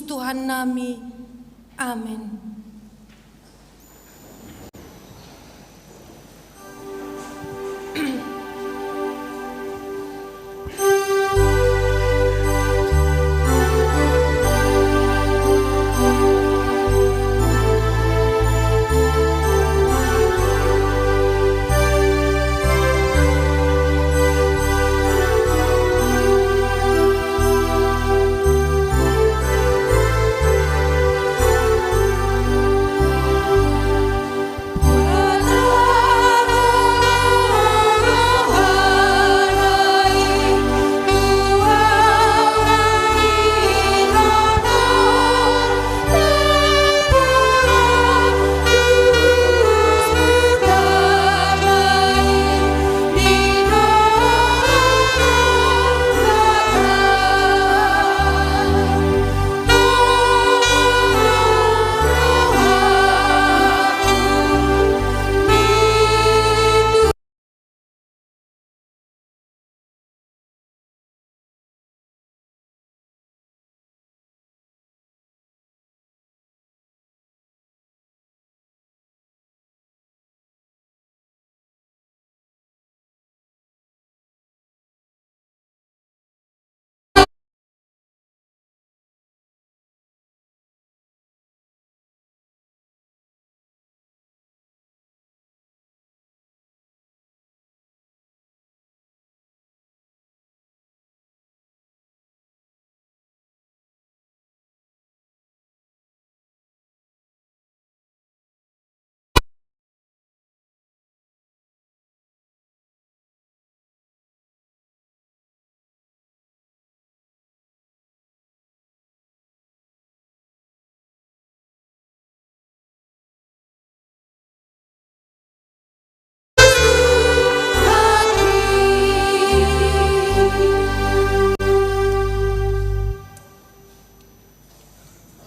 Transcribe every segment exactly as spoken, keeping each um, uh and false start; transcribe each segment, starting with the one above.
Tuhannami. Amen.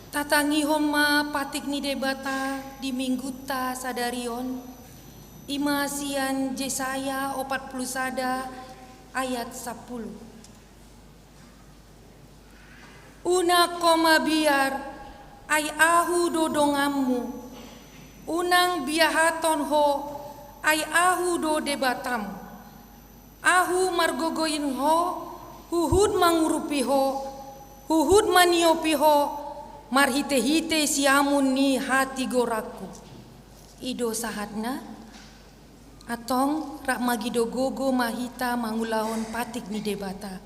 Tatangihon ma patik ni Debata di minggunta sadari on, i ma sian Jesaya opat pulu sada ayat sampulu. Unang ho mabiar, ai Ahu do donganmu. Unang biahathon ho, ai Ahu do Debatam. Ahu margogoihon ho, huhut mangurupi ho, huhut maniopi ho, marhitehite siamun ni hatigoranku. I do sahatna. Antong rap magido gogo ma hita mangulahon patik ni Debata.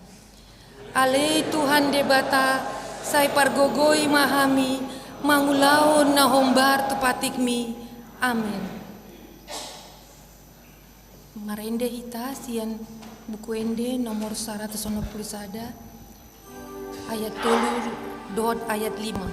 Ale Tuhan Debata, sai pargogoi ma hami mangulahon na hombar tu patikmi. Amen. Marende hita sian Buku Ende nomor saratus onom pulu sada, ayat tolu dohot ayat lima.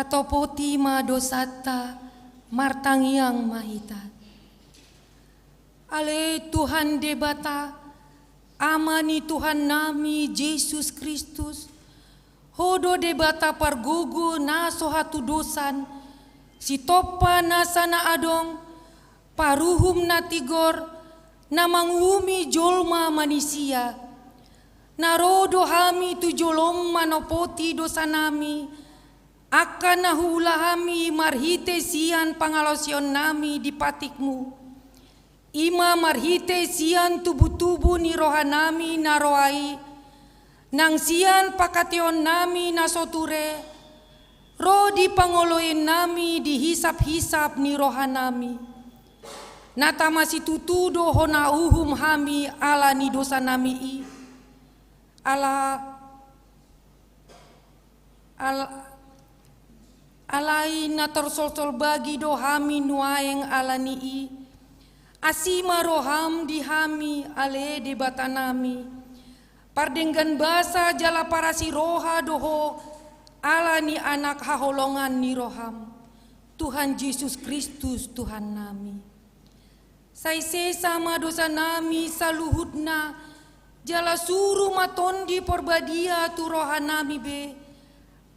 Topoti ma dosanta, martangiang ma hita. Ale Tuhan Debata, Ama ni Tuhannami Jesus Kristus, Ho do Debata pargogo na so hatudosan, Sitompa nasa na adong, Paruhum na tigor, na manguhumi jolma manisia. Na ro do hami tu jolom manopoti dosanami, angka na huula hami marhite sian pangalaosionnami di patikmu. I ma marhite sian tubutubu ni rohanami na roa i, nang sian pangkataionnami na so ture, ro di pangoloionnami di hisaphisap ni rohanami. Na tama situtu do hona uhum hami ala ni dosanami i. Ala, ala, alai na tarsolsol bagi do hami nuaeng ala ni i. Asi ma roham di hami ale Debatanami. Pardenggan basa jala parasi roha do Ho ala ni Anak haholongan ni roham, Tuhan Jesus Kristus Tuhannami. Sai sesa ma dosanami saluhutna, jala suru ma Tondi Porbadia tu rohanami be,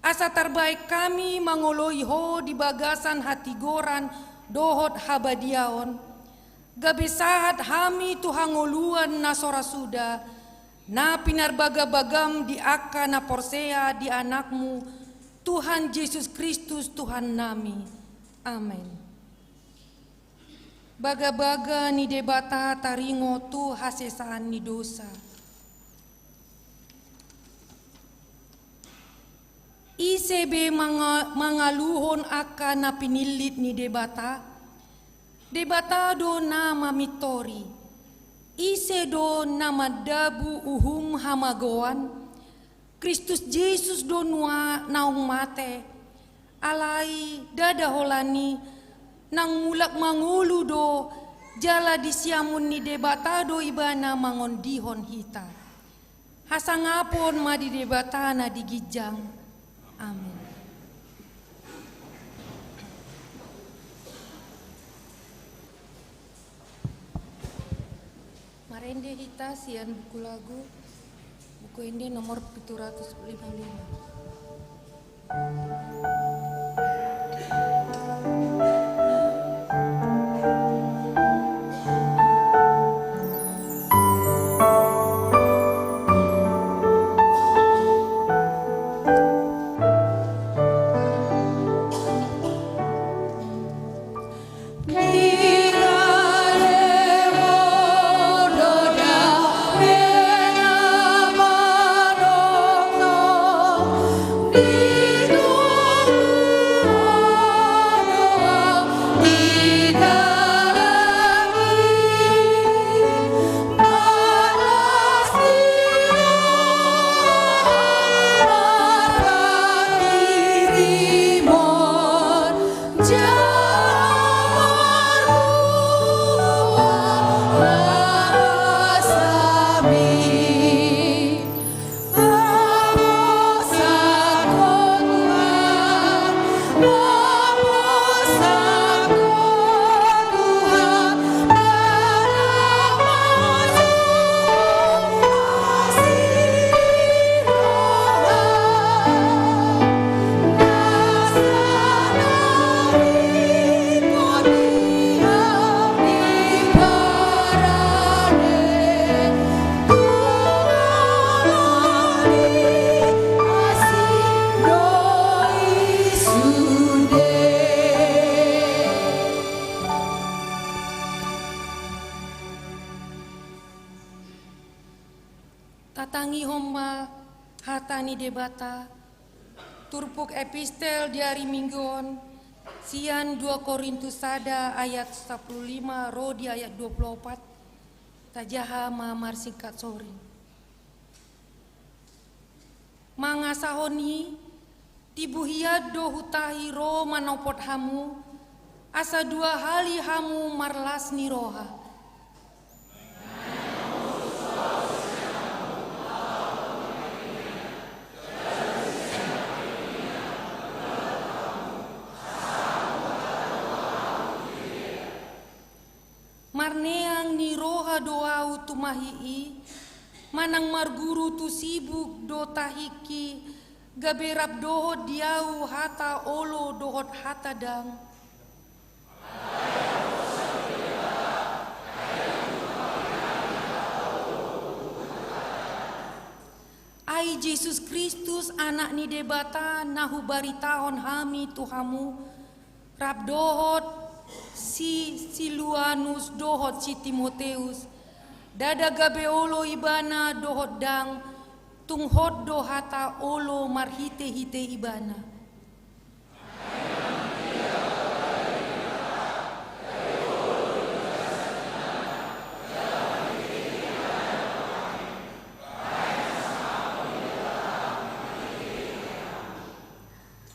asa tarbaen hami mangoloi Ho di bagasan hatigoran dohot habadiaon, gabe sahat hami tu hangoluan na so ra suda, na pinarbagabagam di angka na porsea di Anakmu, Tuhan Jesus Kristus Tuhannami. Amen. Bagabaga ni Debata taringot tu hasesaan ni dosa. Ise be manga-, mangaluhon angka na pinillit ni Debata? Debata do na mamintori. Ise do na mandabu uhum hamagoan? Kristus Jesus do nuaeng naung mate, alai ndada holan i, nang mulak mangolu do, jala di siamun ni Debata do Ibana mangondihon hita. Hasangapon ma di Debata na di ginjang. Amen. Marende hita sian Buku Lagu, Buku Ende nomor pitu ratus lima puluh lima. Tatangihon ma hata ni Debata, turpuk epistel di ari Minggu on, sian dua Korintus sada ayat sampulu lima ro di ayat dua pulu opat, tajaha ma marsingkat soring. Mangasahon i, tibu hian do hutahi ro manopot hamu, asa dua hali hamu marlas ni roha. do ahu tumahi i, manang marguru tu sibuk do tahingki, gabe rap dohot di ahu hata olo dohot hata dang. Ai Jesus Kristus, Anak ni Debata, na hubaritahon hami tu hamu, rap dohot si Silvanus dohot si Timoteus, ndada gabe olo ibana dohot dang, tung hot do hata olo marhitehite ibana.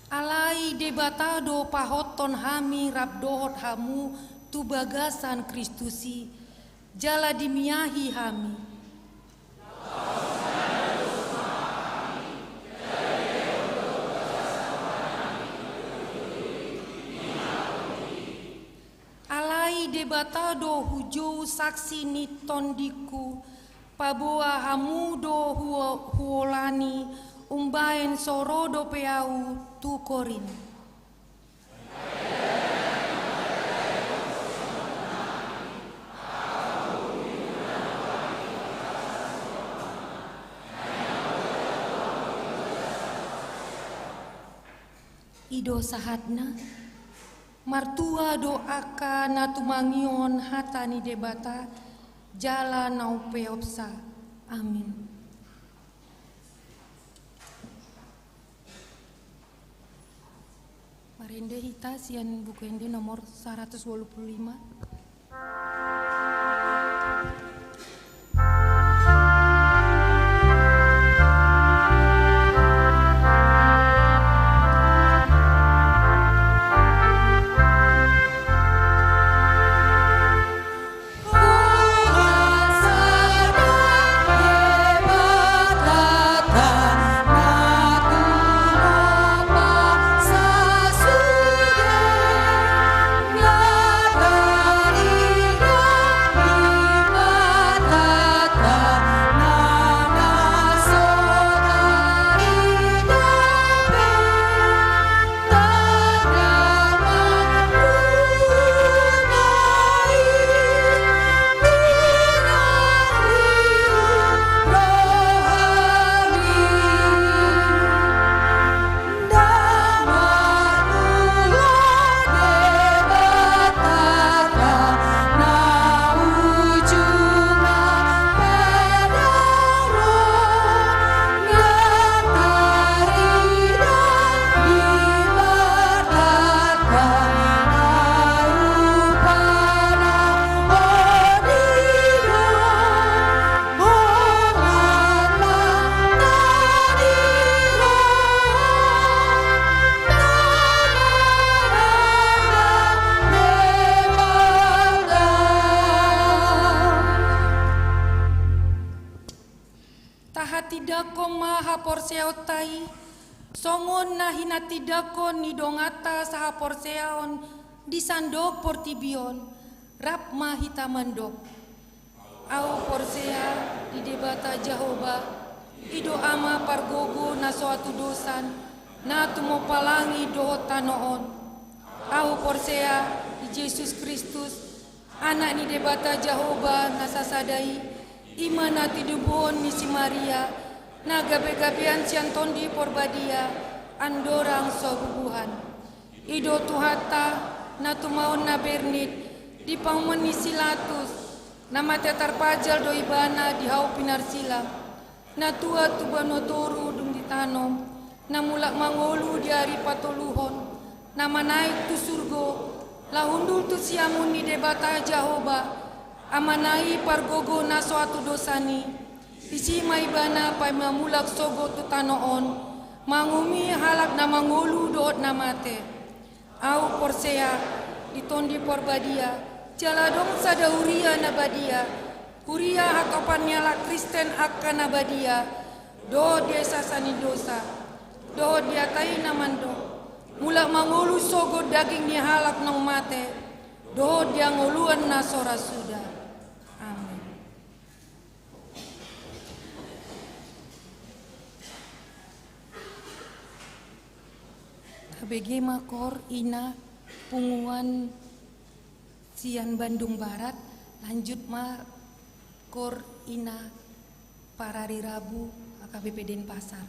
Alai Debata do pahothon hami rap dohot hamu tu bagasan Kristus i, jala dimiahi hami. Alai Debata do hujou saksi ni tondingku, paboa hamu do huo-, huolani, umbahen so ro dope ahu tu Korint. I do sahatna. Martua do angka na tumangihon hata ni Debata, jala na umpeopsa. Amin. Marende hita sian Buku Ende nomor saratus ualu pulu lima. Tahatindangkon ma haporseaonta i, songon na hinatindangkon ni donganta sahaporseaon di sandok portibi on, rap ma hita mandok. Ahu porsea di Debata Jahowa, i do Ama pargogo na so hatudosan, na tumompa langit dohot tano on. Ahu porsea di Jesus Kristus, Anak ni Debata Jahowa na sasada i, i ma na tinubuhon ni si Maria, na gabegabean sian Tondi Porbadia, andorang so bubuhan. I do Tuhanta, na tumaon na bernit, di pahuman ni si Latus, na mate tarpajal do ibana di hau pinarsilang, na tuat tu banua toru dung ditanom, na mulak mangolu di ari patoluhon, na manaek tu surgo, laho hundul tu siamun ni Debata Jahowa, Amana i pargogo na so hatudosan i, disi ma ibana paima mulak sogot tu tano on, manguhumi halak na mangolu dohot na mate. Ahu porsea di Tondi Porbadia, jala adong sada huria na badia, huria hatopan ni halak Kristen angka na badia, dohot di hasesaan ni dosa, dohot di hata i na mandok, mulak mangolu sogot daging ni halak naung mate, dohot di hangoluan na so ra suda. Amin. Bege ma kor ina punguan sian Bandung Barat, lanjut ma kor ina parari Rabu H K B P Denpasar.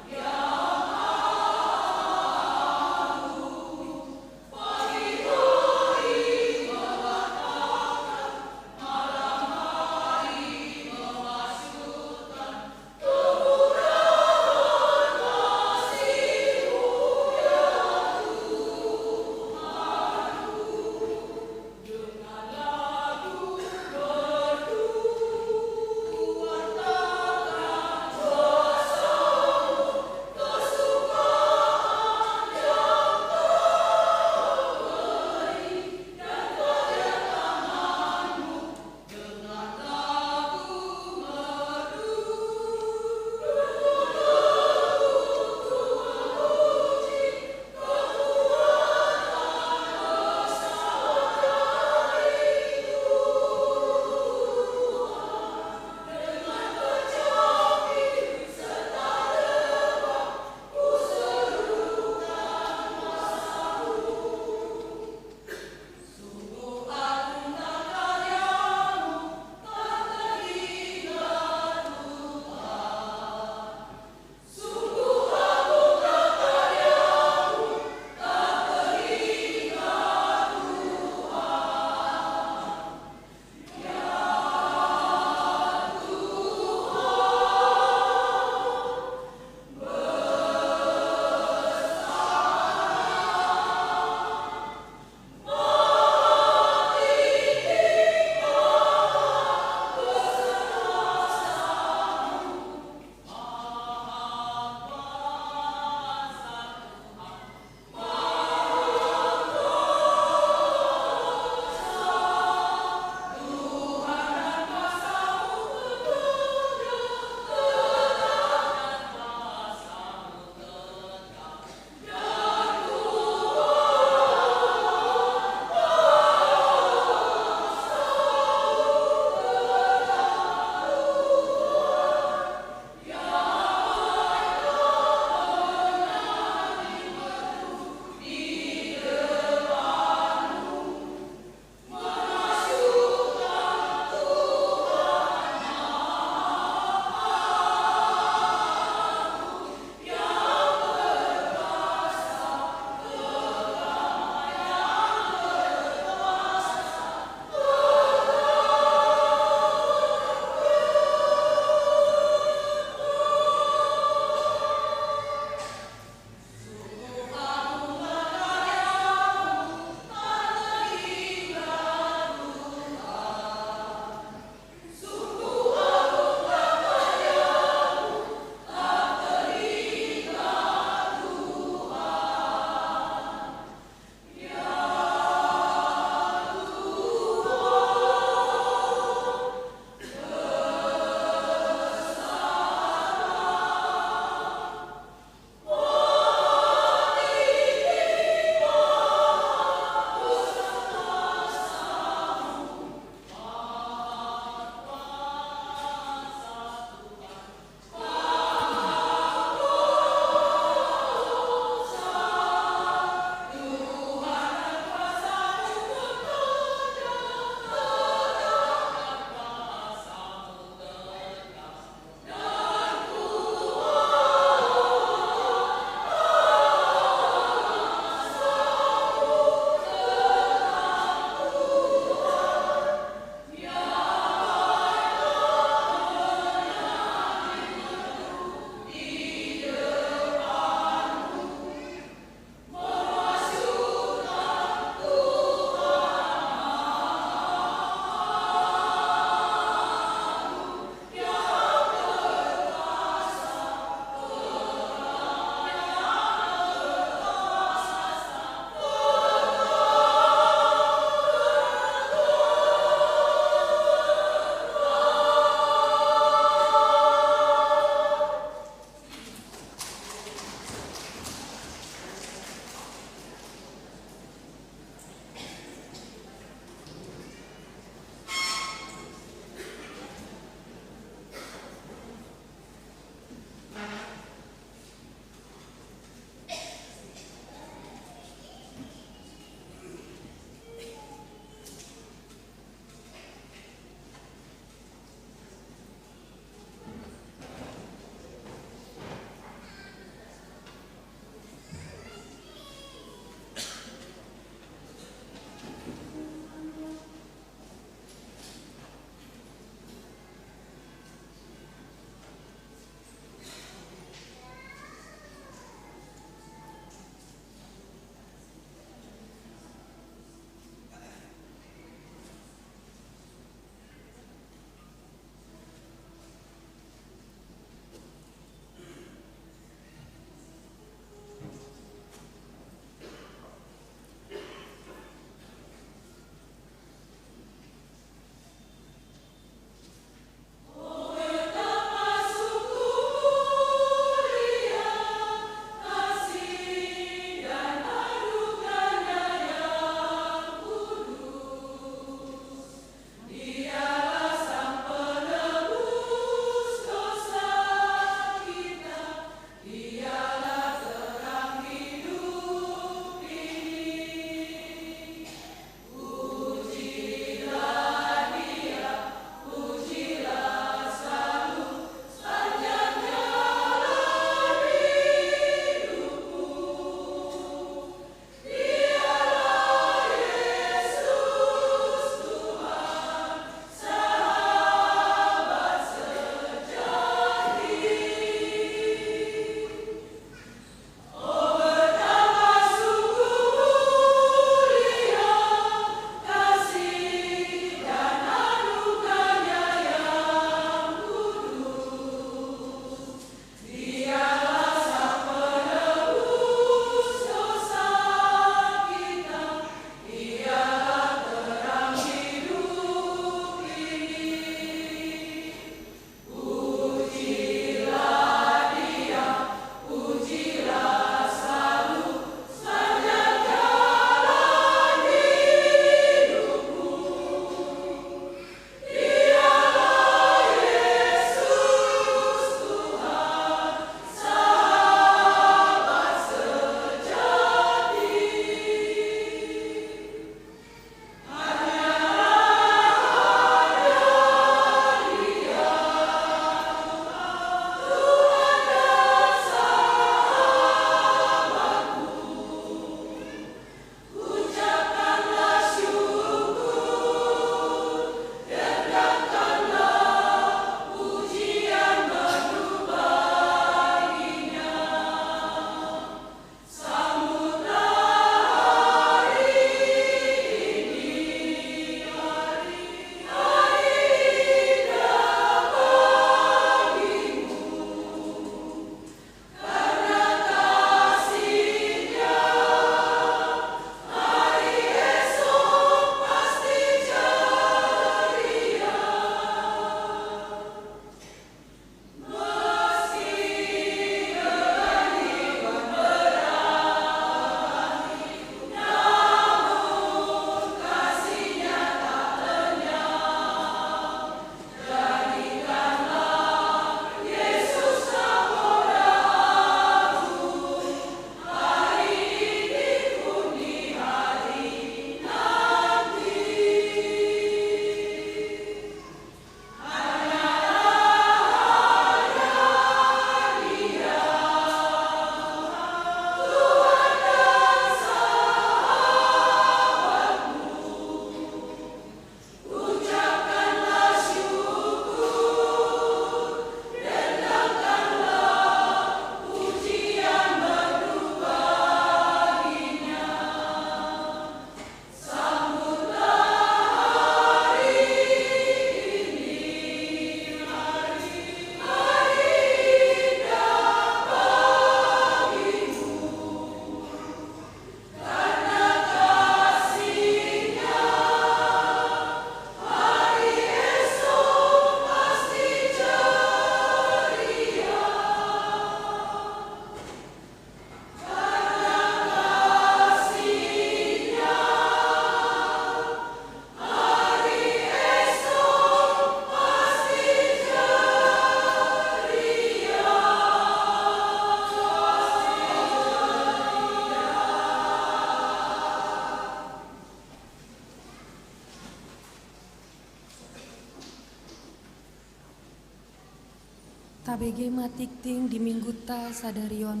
Tabege ma tingting di Minggunta sadari on.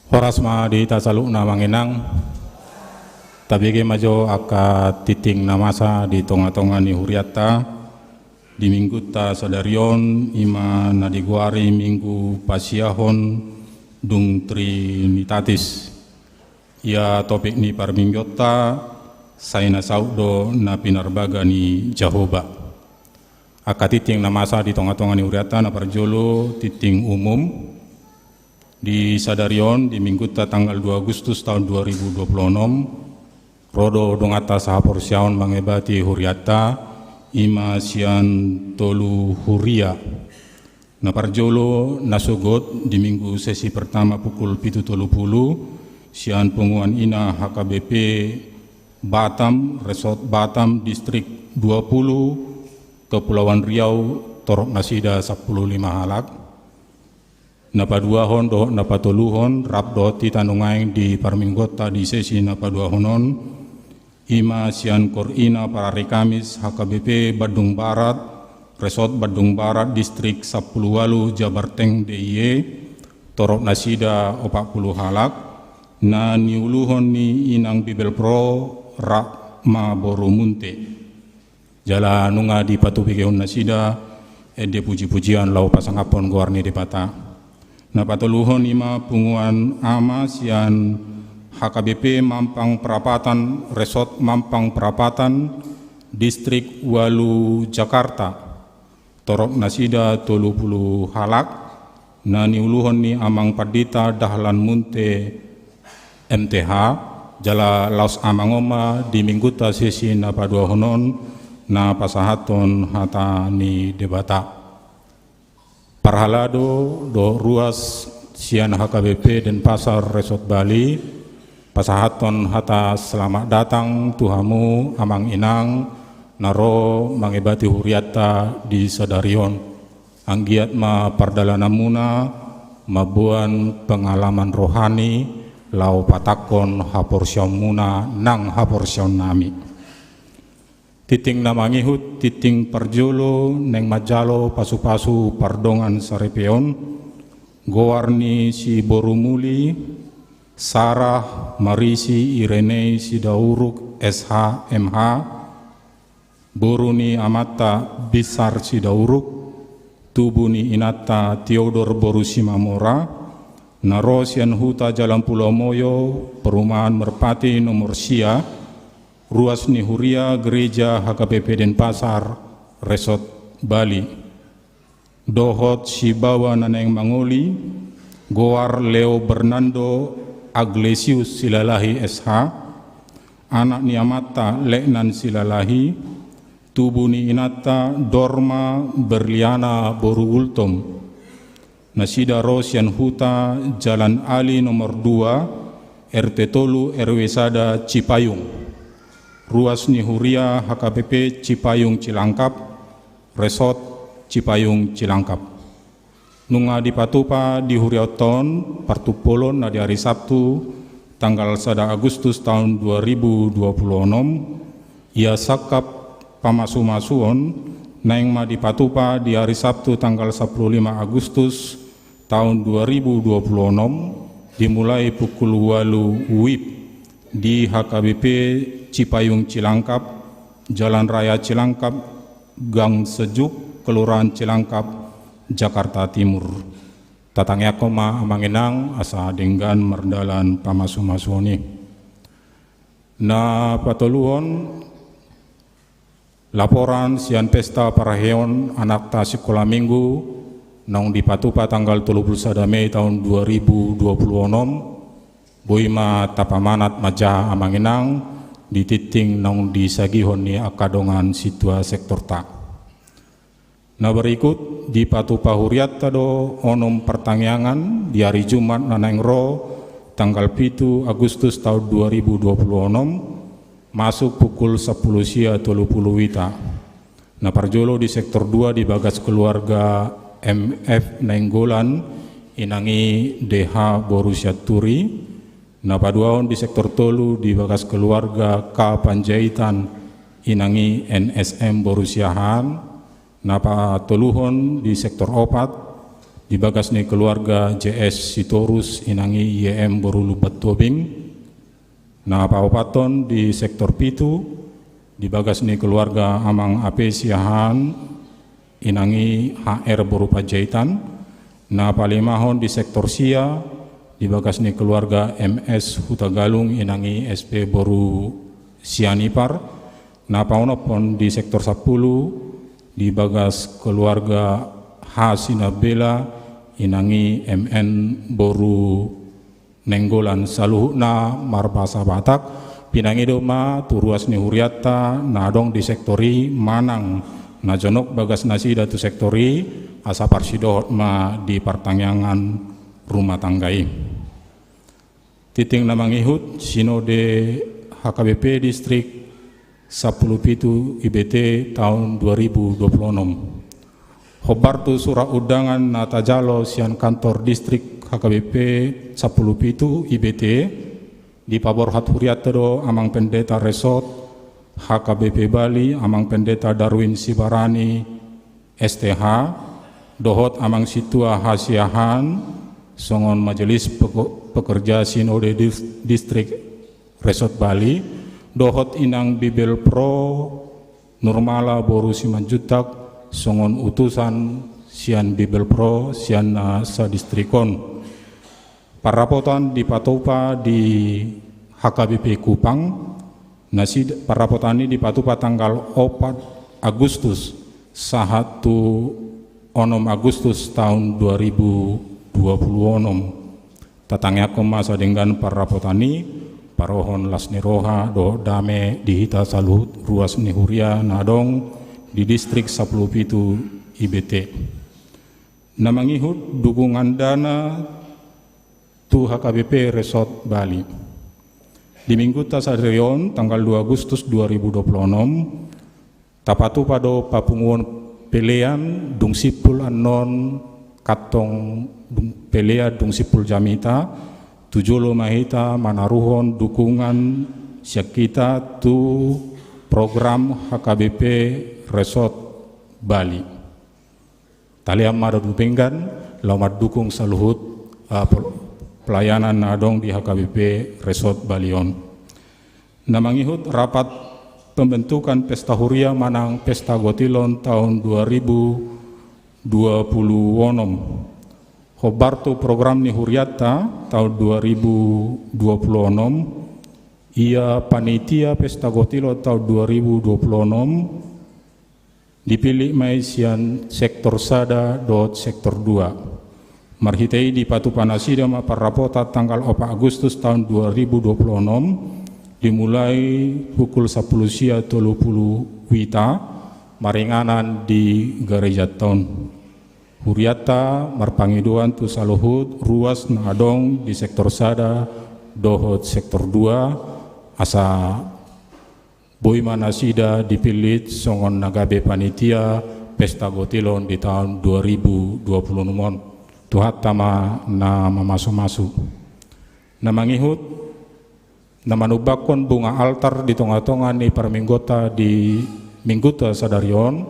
Horas ma di hita saluhutna, Amang Inang. Tabege ma jo angka tingting na masa di tongatonga ni hurianta di Minggunta sadari on, i ma na digoari Minggu Pasiahon dung Trinitatis. Ia topik ni parmingguonta, Sai na saut do na pinarbaga ni Jahowa. Angka tingting na masa di tongatonga ni hurianta, na parjolo tingting umum. Di sadari on, di Minggunta tanggal dua Agustus taon dua ribu dua puluh onom, ro do donganta sahaporseaon mangebati hurianta, i ma sian tolu huria. Na parjolo, na sogot, di Minggu sesi pertama pukul pitu tolu pulu, sian Punguan Ina H K B P Batam, Resort Batam, Distrik dua pulu, Kepulauan Riau, torop nasida sampulu lima halak. Na paduahon dohot na patoluhon, rap dohot hita nuaeng di parmingguonta di sesi na paduahon on, i ma sian Kor Ina Parari Kamis H K B P Bandung Barat, Resort Bandung Barat, Distrik sampulu ualu, Jabarteng D I E, torop nasida opat pulu halak, na niuluhon ni inang Bibelvrouw Rahma boru Munte. Jala nunga dipatubegehon nasida ende pujipujian laho pasangaphon goar ni Debata. Na patoluhon i ma punguan ama sian H K B P Mampang Prapatan, Resort Mampang Prapatan, Distrik ualu, Jakarta. Torop nasida tolu pulu halak, na niuluhon ni Amang Pandita Dahlan Munte, M T H, jala laos amang on ma di Minggunta sesi na paduahon on na pasahathon hata ni Debata. Parhalado dohot ruas sian H K B P Denpasar Resort Bali, pasahathon hata selamat datang tu hamu amang inang na ro mangebati hurianta di sadari on. Anggiat ma pardalananmuna mamboan pengalaman rohani laho patangkon haporseaonmuna nang haporseaonnami. Tingting na mangihut, tingting parjolo naeng manjalo pasupasu pardongan saripeon, goar ni si boru Muli, Sarah Marisi Irenei Sidauruk S H M H, boru ni amanta Bisar Sidauruk, tubu ni inanta Tiodor boru Simamora, na ro sian huta Jalan Pulau Moyo, perumahan Merpati nomor sia, ruas ni huria gereja H K B P Denpasar, Resort Bali. Dohot sibaoa na naeng mangoli, goar Leo Bernando Aglesius Silalahi S H, anak ni amanta Letnan Silalahi, tubu ni inanta Dorma Berliana boru Gultom. Nasida ro sian huta Jalan Ali nomor dua, R T tolu, R W sada, Cipayung. Ruas ni huria H K B P Cipayung Cilangkap, Resort Cipayung Cilangkap. Nunga dipatupa di huriaonta on partumpolon na di ari Sabtu tanggal sada Agustus taon dua ribu dua puluh onom, ia sangkap pamasumasuon naeng ma dipatupa di ari Sabtu tanggal sampulu lima Agustus taon dua ribu dua puluh onom, dimulai pukul ualu WIB di H K B P Cipayung Cilangkap, Jalan Raya Cilangkap, Gang Sejuk, Kelurahan Cilangkap, Jakarta Timur. Tatangiangkon ma amang inang asa denggan mardalan pamasumasuon i. Na patoluhon, laporan sian pesta parheon anakta sikola minggu naung dipatupa tanggal tolu pulu sada Mei taon dua ribu dua puluh onom, boi ma tapamanat manjaha amang inang di tingting naung disagihon ni angka dongan sintua sektorta. Na berikut, dipatupa hurianta do onom partangiangan di ari Jumat na naeng ro tanggal pitu Agustus taon dua ribu dua puluh onom, masuk pukul sampulu sia tolu pulu WITA. Na parjolo di sektor dua di bagas keluarga M F Nainggolan, inang i D H boru Sianturi, na paduahon di sektor tolu di bagas keluarga K Panjaitan, inang i N S M boru Siahaan, na patoluhon di sektor opat di bagas ni keluarga J S Sitorus, inang i Y M boru Lumban Tobing, na paopathon di sektor pitu di bagas ni keluarga Amang A P Siahaan, inang i H R boru Panjaitan, na palimahon di sektor sia di bagas ni keluarga M S Hutagalung, inang i S P boru Sianipar, na paonomhon di sektor sampulu di bagas keluarga H Sinambela, inang i M N boru Nainggolan. Saluhutna marbahasa Batak. Pinangido ma tu ruas ni hurianta na adong di sektor i manang na jonok bagas nasida tu sektor i, asa parsidohot ma di partangiangan rumah tangga i. Tingting na mangihut, Sinode H K B P Distrik sampulu pitu I B T taon dua ribu dua puluh onom. Hombar tu surat undangan na tajalo sian kantor distrik H K B P sampulu pitu I B T, dipaborhat hurianta do Amang Pendeta Resort H K B P Bali, Amang Pendeta Darwin Sibarani, S T H, dohot Amang Sintua H Siahaan, songon Majelis Peko-, Pekerja Sinode Dis-, Distrik Resort Bali, dohot Inang Bibelvrouw Nurmala boru Simanjuntak, songon utusan sian Bibelvrouw sian na sadistrikon. Parrapotan dipatupa di H K B P Kupang, nasida, parrapotan i dipatupa tanggal opat Agustus sahat tu onom Agustus taon dua ribu dua puluh onom. Tatangiangkon ma sadenggan parrapotan i, parohon las ni roha dohot dame di hita saluhut ruas ni huria na adong di distrik sampulu pitu I B T. Na mangihut, dukungan dana tu H K B P Resort Bali. Di Minggunta sadari on, tanggal dua Agustus dua ribu dua puluh onom, tapatupa do papunguon pelean dung simpul annon kantong dung, pelean dung simpul jamita, tu jolo ma hita manaruhon dukungan sian hita tu program H K B P Resort Bali. Talean ma duduk denggan, laho mandukung saluhut, ah, pel-, pelayanan na adong di H K B P Resort Bali on. Na mangihut, rapat pembentukan pesta huria manang pesta gotilon taon dua ribu dua puluh onom. Hombar tu program ni hurianta taon dua ribu dua puluh onom, ia panitia pesta gotilon taon dua ribu dua puluh onom, dipillit ma i sian sektor sada dohot sektor dua. Marhite i dipatupa nasida ma parrapotan tanggal opat Agustus taon dua ribu dua puluh onom, dimulai pukul sampulu sia tolu pulu wita, maringanan di garejanta on. Hurianta marpangidoan tu saluhut ruas na adong di sektor sada dohot sektor dua, asa boi ma nasida dipillit songon na gabe panitia pesta gotilon di taon dua ribu dua puluh onom on. Tuhanta ma na mamasumasu. Na mangihut, na manumbakhon bunga altar di tongatonga ni parmingguonta di Minggunta sadari on,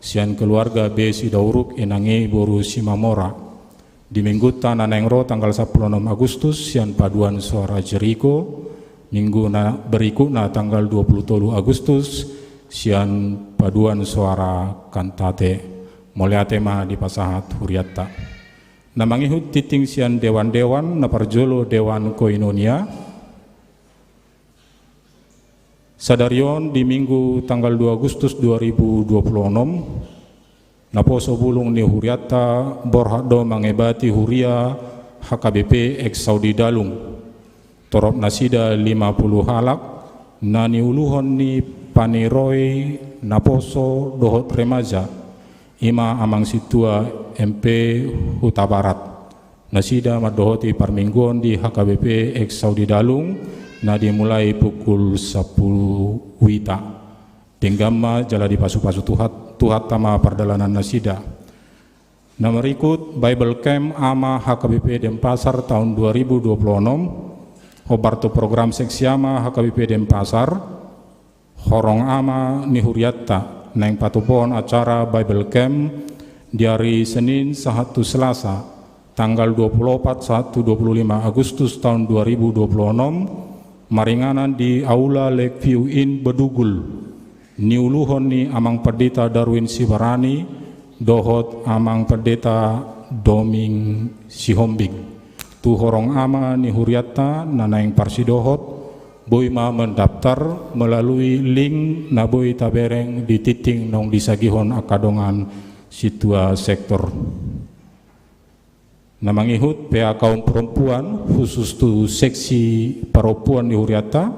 sian keluarga B Sidauruk, inang i boru Simamora. Di Minggunta na naeng ro tanggal sampulu onom Agustus sian Paduan Soara Jeriko, minggu na berikutna tanggal dua pulu tolu Agustus sian Paduan Soara Kantate. Mauliate ma dipasahat hurianta. Na mangihut, tingting sian dewan-dewan, na parjolo Dewan Koinonia. Sadari on di Minggu tanggal dua Agustus dua ribu dua puluh onom, naposo bulung ni hurianta borhat do mangebati huria H K B P ex Saudi Dalung. Torop nasida lima pulu halak, na niuluhon ni paniroi, naposo dohot remaja, i ma Amang Sintua M P Hutabarat. Nasida mandohoti parmingguon di H K B P ex Saudi Dalung, na dimulai pukul sampulu wita. Denggan ma jala dipasupasu Tuhan, Tuhanta ma pardalanan nasida. Na marikut, Bible Camp Ama H K B P Denpasar taon dua ribu dua puluh onom. Hombar tu program seksi Ama H K B P Denpasar. Horong ama ni hurianta naeng patupaon acara Bible Camp di ari Senin sahat tu Selasa, tanggal dua puluh opat sahat tu dua puluh lima Agustus taon dua ribu dua puluh onom, maringanan di Aula Lakeview Inn Bedugul, niuluhon ni Amang Pendeta Darwin Sibarani dohot Amang Pendeta Doming Sihombing. Tu horong ama ni hurianta na naeng parsidohot, boi ma mendaftar melalui link na boi tabereng di tingting naung disagihon angka dongan sintua sektor. Na mangihut P A kaum perempuan, khusus tu seksi parompuan ni hurianta,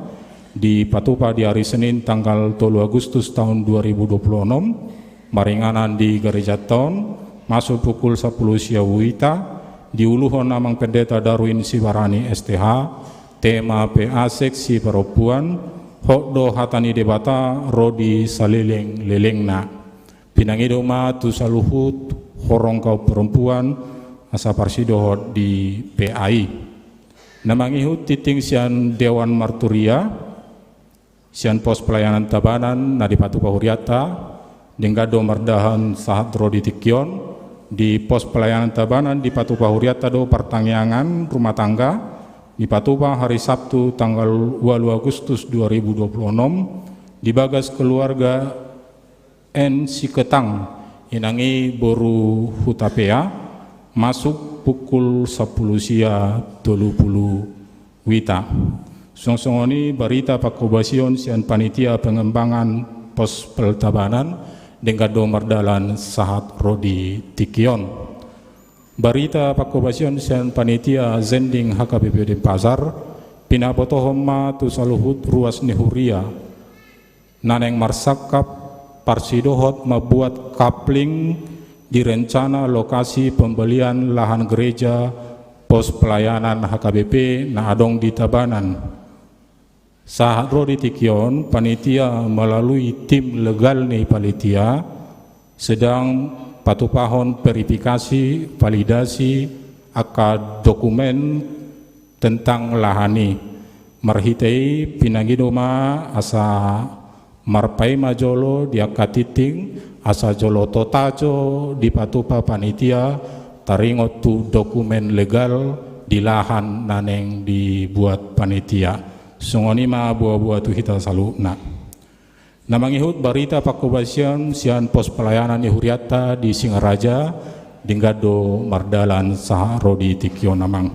dipatupa di ari Senin tanggal tolu Agustus taon dua ribu dua puluh onom, maringanan di gareja taon, masuk pukul sampulu sia uita, diuluhon Amang Pendeta Darwin Sibarani S T H, tema P A seksi parompuan, Hot do hata ni Debata ro di salelenglelengna. Pinangido ma tu saluhut horong kaum perempuan asa parsidohot di P A i. Na mangihut tingting sian Dewan Marturia, sian pos pelayanan Tabanan na dipatupa hurianta, denggan do mardalan sahat ro di tingki on, di pos pelayanan Tabanan dipatupa hurianta do partangiangan rumah tangga, dipatupa hari Sabtu tanggal ualu Agustus dua ribu dua puluh onom, di bagas keluarga N Siketang, inang i boru Hutapea, masuk pukul sampulu sia tolu pulu uita. Suang songon i barita pangkobasion sian panitia pengembangan pos pel Tabanan, denggan do mardalan sahat ro di tingki on. Barita pangkobasion sian panitia zending H K B P Denpasar, pinabotohon ma tu saluhut ruas ni huria na naeng marsangkap parsidohot mambuat kapling di rencana lokasi pembelian lahan gereja pos pelayanan H K B P na adong di Tabanan. Sahat ro di tingki on, panitia melalui tim legal ni panitia sedang patupahon verifikasi, validasi angka dokumen tentang lahan i. Marhite i pinangido ma asa marpaima jolo di angka tingting, asa jolo totajo dipatupa panitia taringot tu dokumen legal di lahan na naeng dibuat panitia. Songon i ma boaboa tu hita saluhutna. Na mangihut barita pangkobasion sian pos pelayanan ni hurianta di Singaraja, denggan do mardalan sahat ro di tingki on, Amang.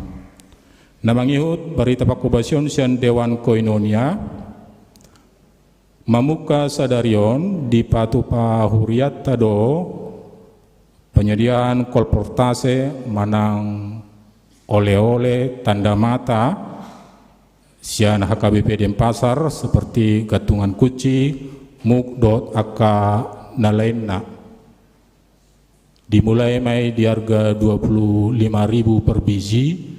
Na mangihut barita pangkobasion sian Dewan Koinonia, mamungka sadari on dipatupa hurianta do penyediaan kolportase manang oleh-oleh tanda mata sian H K B P Denpasar seperti gantungan kunci, mug dohot angka na lainna. Dimulai ma i di harga dua puluh lima ribu per biji,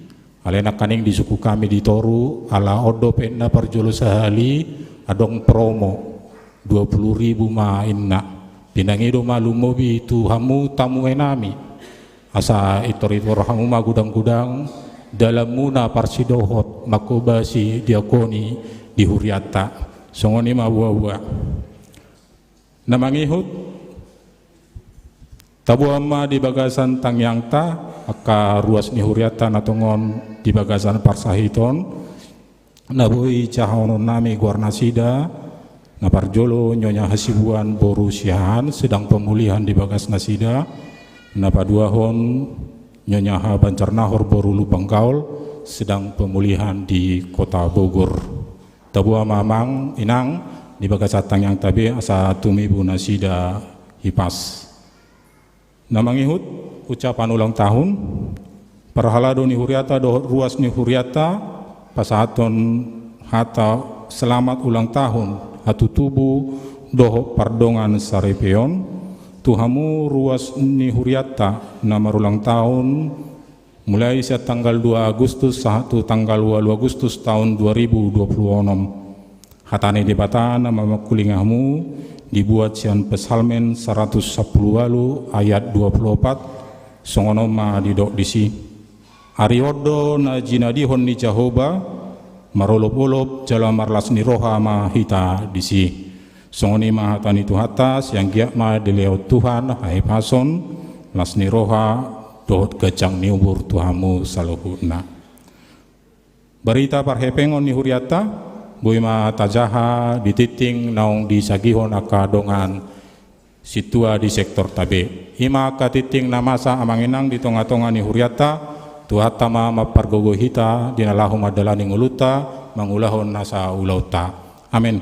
alai nangkaning disungkun hami di toru, ala on dope na parjolo sahali adong promo dua puluh ribu ma inna. Pinangido ma lumobi tu hamu tamuenami, asa itor-itor hamu ma gudang-gudang dalanmuna parsidohot mangkobasi diakoni di hurianta. Songon i ma boaboa. Na mangihut, taboan ma di bagasan tangiangta angka ruas ni hurianta na tongon di bagasan parsahiton na boi jahaononnami goarnasida. Na parjolo Nyonya Hasibuan boru Siahaan sedang pemulihan di bagasnasida. Na paduahon Nyonya Habanjarnahor boru Lumban Gaol sedang pemulihan di Kota Bogor. Taboan ma, Amang Inang, di bagasan tangiangta be asa tumibu nasida hipas. Na mangihut ucapan ulang tahun, parhalado ni hurianta dohot ruas ni hurianta pasahathon hata selamat ulang tahun, hatutubu dohot pardongansaripeon tu hamu ruas ni hurianta na marulang tahun, mulai sian tanggal dua Agustus sahat tu tanggal ualu Agustus taon dua ribu dua puluh onom. Hata ni Debata na mamangkulingi hamu dibuat sian Psalmen saratus sampulu ualu ayat dua puluh opat, Songon on ma didok disi: Ari on do na jinadihon ni Jahowa, marolopolop jala marlas ni roha ma hita disi. Songon i ma hata ni Tuhanta, sai anggiat ma dilehon Tuhan hahipason, las ni roha, dohot ganjang ni umur tu hamu saluhutna. Barita parhepengon ni hurianta, boi ma tajaha di tingting naung disagihon angka dongan sintua di sektorta be. I ma angka tingting na masa, amang inang, di tongatonga ni hurianta. Tuhanta ma mampargogoi hita di na laho mandalani ngolunta mangulahon nasa ulaonta. Amen.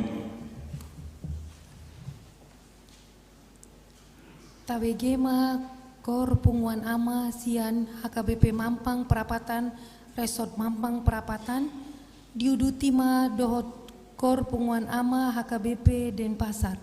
Tabege ma Kor Punguan Ama sian H K B P Mampang Prapatan, Resort Mampang Prapatan, diuduti ma dohot Kor Punguan Ama H K B P Denpasar.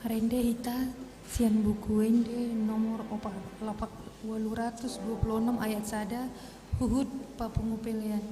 Marende hita sian Buku Ende nomor opat, lapan, walu ratus dua puluh enam ayat sada, huhut papungu pelean.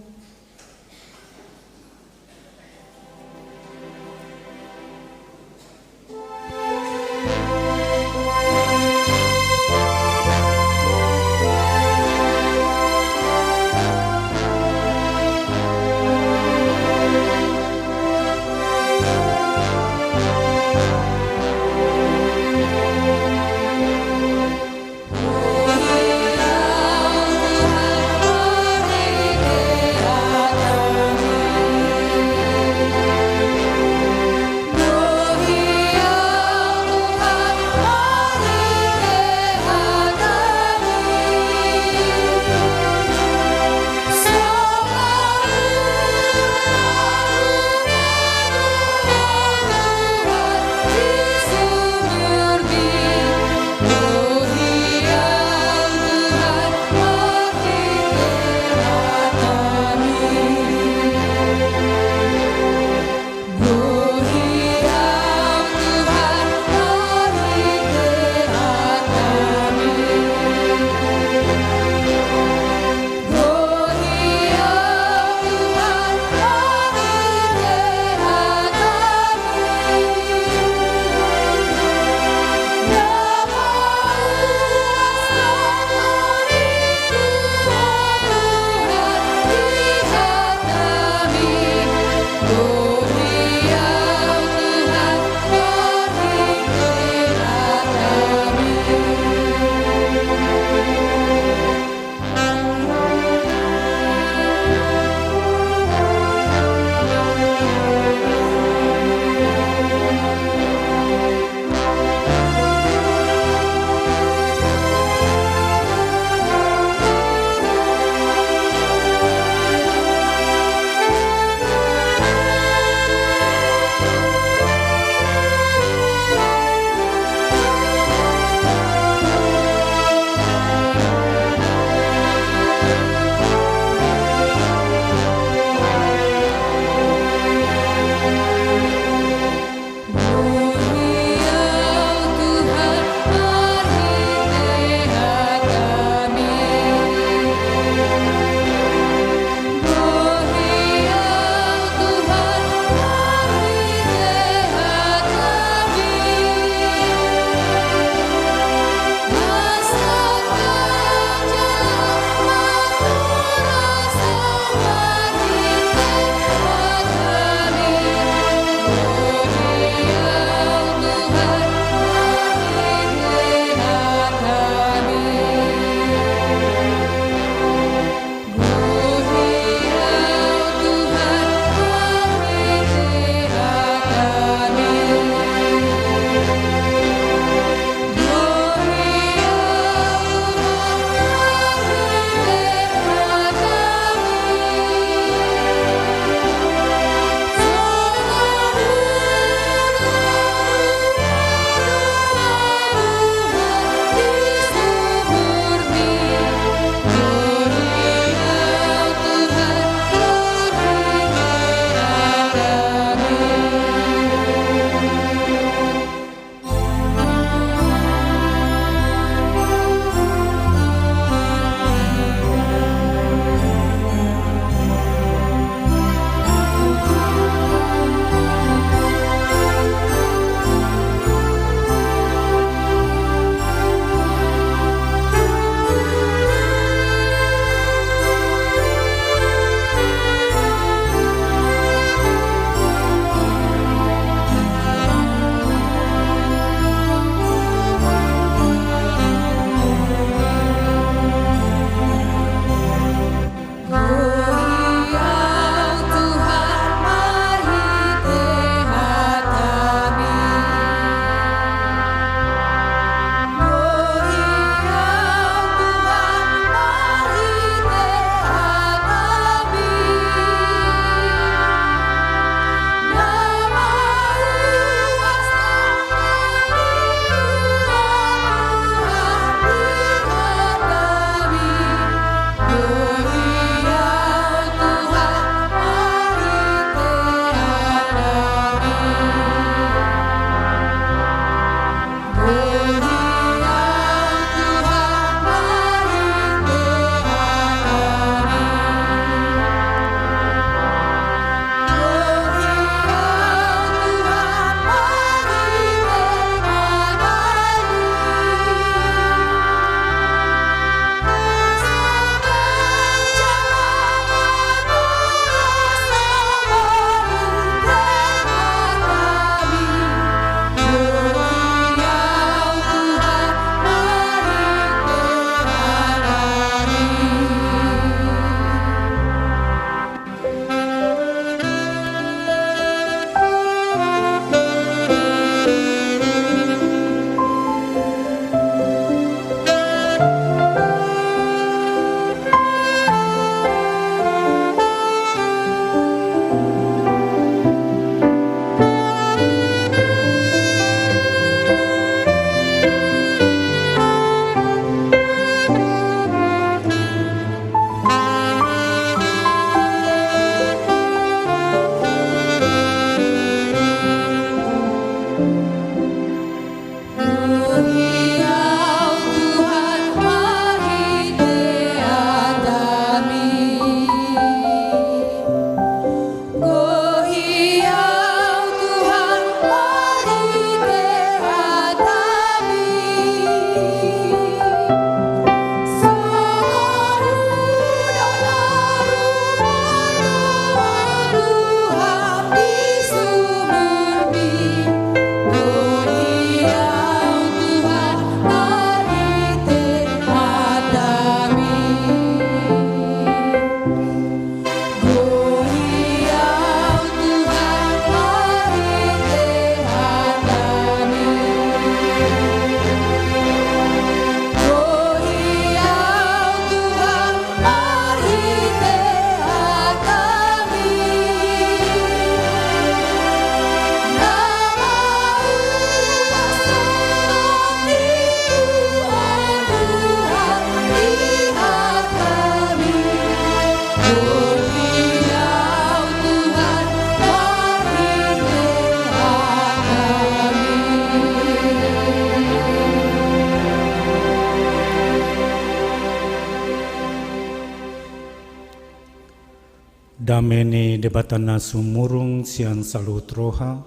Dame ni Debata na sumurung sian saluhut roha,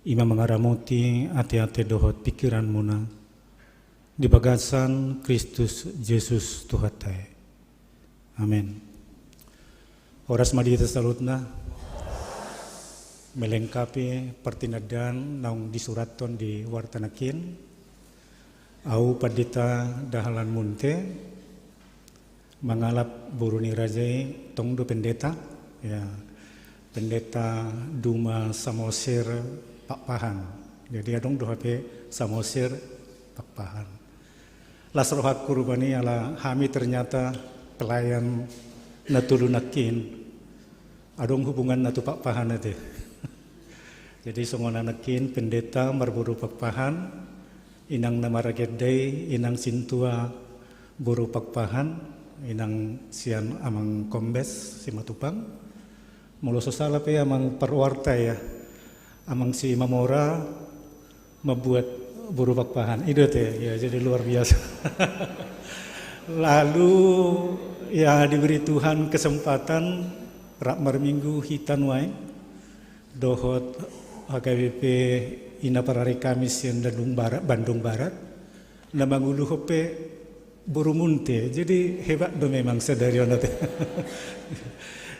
i ma mangaramoti ateate dohot pingkiranmuna di bagasan Kristus Jesus Tuhanta i. Amen. Horas ma di hita saluhutna. Melengkapi partinandaan naung disurathon di warta nangkin, ahu Pandita Dahlan Munthe, mangalap boru ni raja i, tong do pendeta, ya, Pendeta Duma Samosir Pakpahan. Jadi adong do hape Samosir Pakpahan. Las rohangku rupani ala hami ternyata pelayan na tolu nangkin adong hubunganna tu Pakpahan ate. Jadi songon nangkin pendeta marboru Pakpahan, inang na maragenda i, inang sintua boru Pakpahan, inang sian Amang Kombes Simatupang. Molo so sala pe Amang parwarta ya, Amang Simamora, membuat boru Pakpahan. I do ate, ya, jadi luar biasa. Lalu, ya, diberi Tuhan kesempatan rap marminggu hita nuaeng dohot H K B P i na parari Kamis sian Bandung Barat, Bandung Barat, na manguluhon pe boru Munthe. Jadi hebat do memang sadari on ate.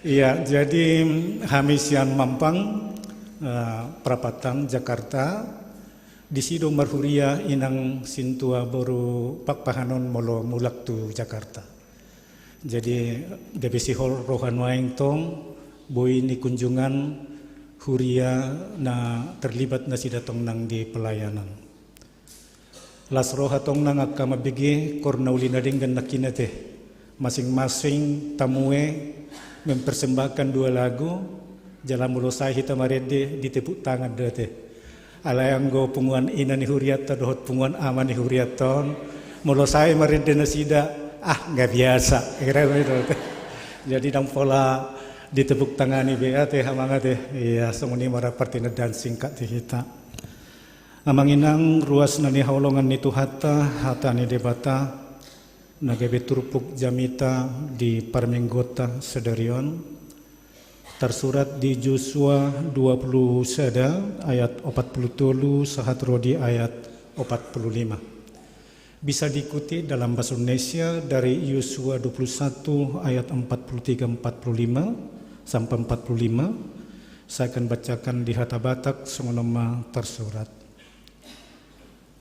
Iya, jadi hami sian Mampang, eh, Prapatan, Jakarta, disi do marhuria inang sintua boru Pakpahan on molo mulak tu Jakarta. Jadi gabe sihol roha nuaeng tong boi ni kunjungan huria na terlibat nasida tong nang di pelayanan. Las roha tong nang angka mambege, kor na uli na denggan nangkin ate. Masing-masing tamu i mempersembahkan dua lagu, jala molo sae hita marende ditepuk tangan do ate. Alai anggo punguan ina ni hurianta dohot punguan ama ni hurianta on, molo sae marende nasida, ah, nggak biasa. Kira begitu. Jadi ndang pola ditepuk tangani be ate, Amang ate. Iya, songon i ma ra partinandaan singkat di hita. Amang inang, ruas na nihaholongan ni Tuhanta, hata ni Debata na gabe turpuk jamita di parmingguonta sadari on, tarsurat di Josua dua puluh sada ayat opat puluh tolu sahat ro di ayat opat puluh lima. Bisa diikuti dalam bahasa Indonesia dari Yosua dua puluh satu ayat empat puluh tiga, empat puluh lima sampai empat puluh lima. Saya akan bacakan di hata Batak, songon on ma tarsurat.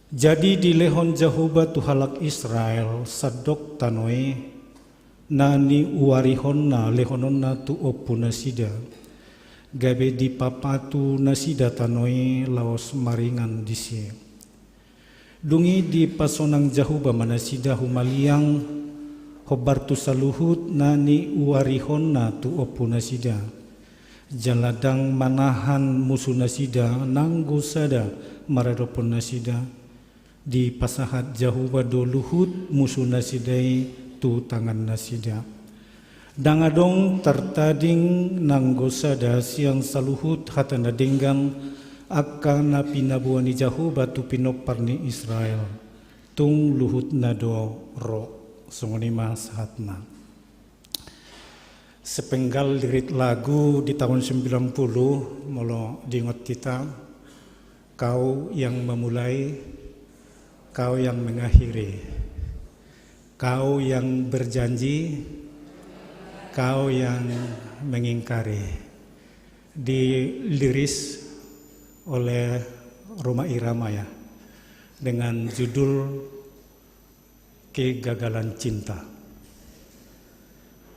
Jadi dilehon Jahowa tu halak Israel sandok tano i, na niuarihonna lehononna tu ompunasida, gabe dipapatu nasida tano i laos maringan disi. Dung i dipasonang Jahowa ma nasida humaliang hombar tu saluhut na niuarihonna tu ompunasida. Jala ndang manahan musunasida nanggo sada maradophon nasida. Dipasahat Jahowa do luhut musunasida i tu tangannasida. Ndang adong tartading nanggo sada sian saluhut hata na denggan angka na pinaboa ni Jahowa tu pinompar ni Israel. Tung luhutna do ro. Songon i ma sahatna. Sepenggal lirik lagu di tahun sembilan puluh, molo diingot hita, Kau yang memulai, Kau yang mengakhiri, Kau yang berjanji, Kau yang mengingkari. Diliris oleh Rhoma Irama ya, dengan judul Kegagalan Cinta.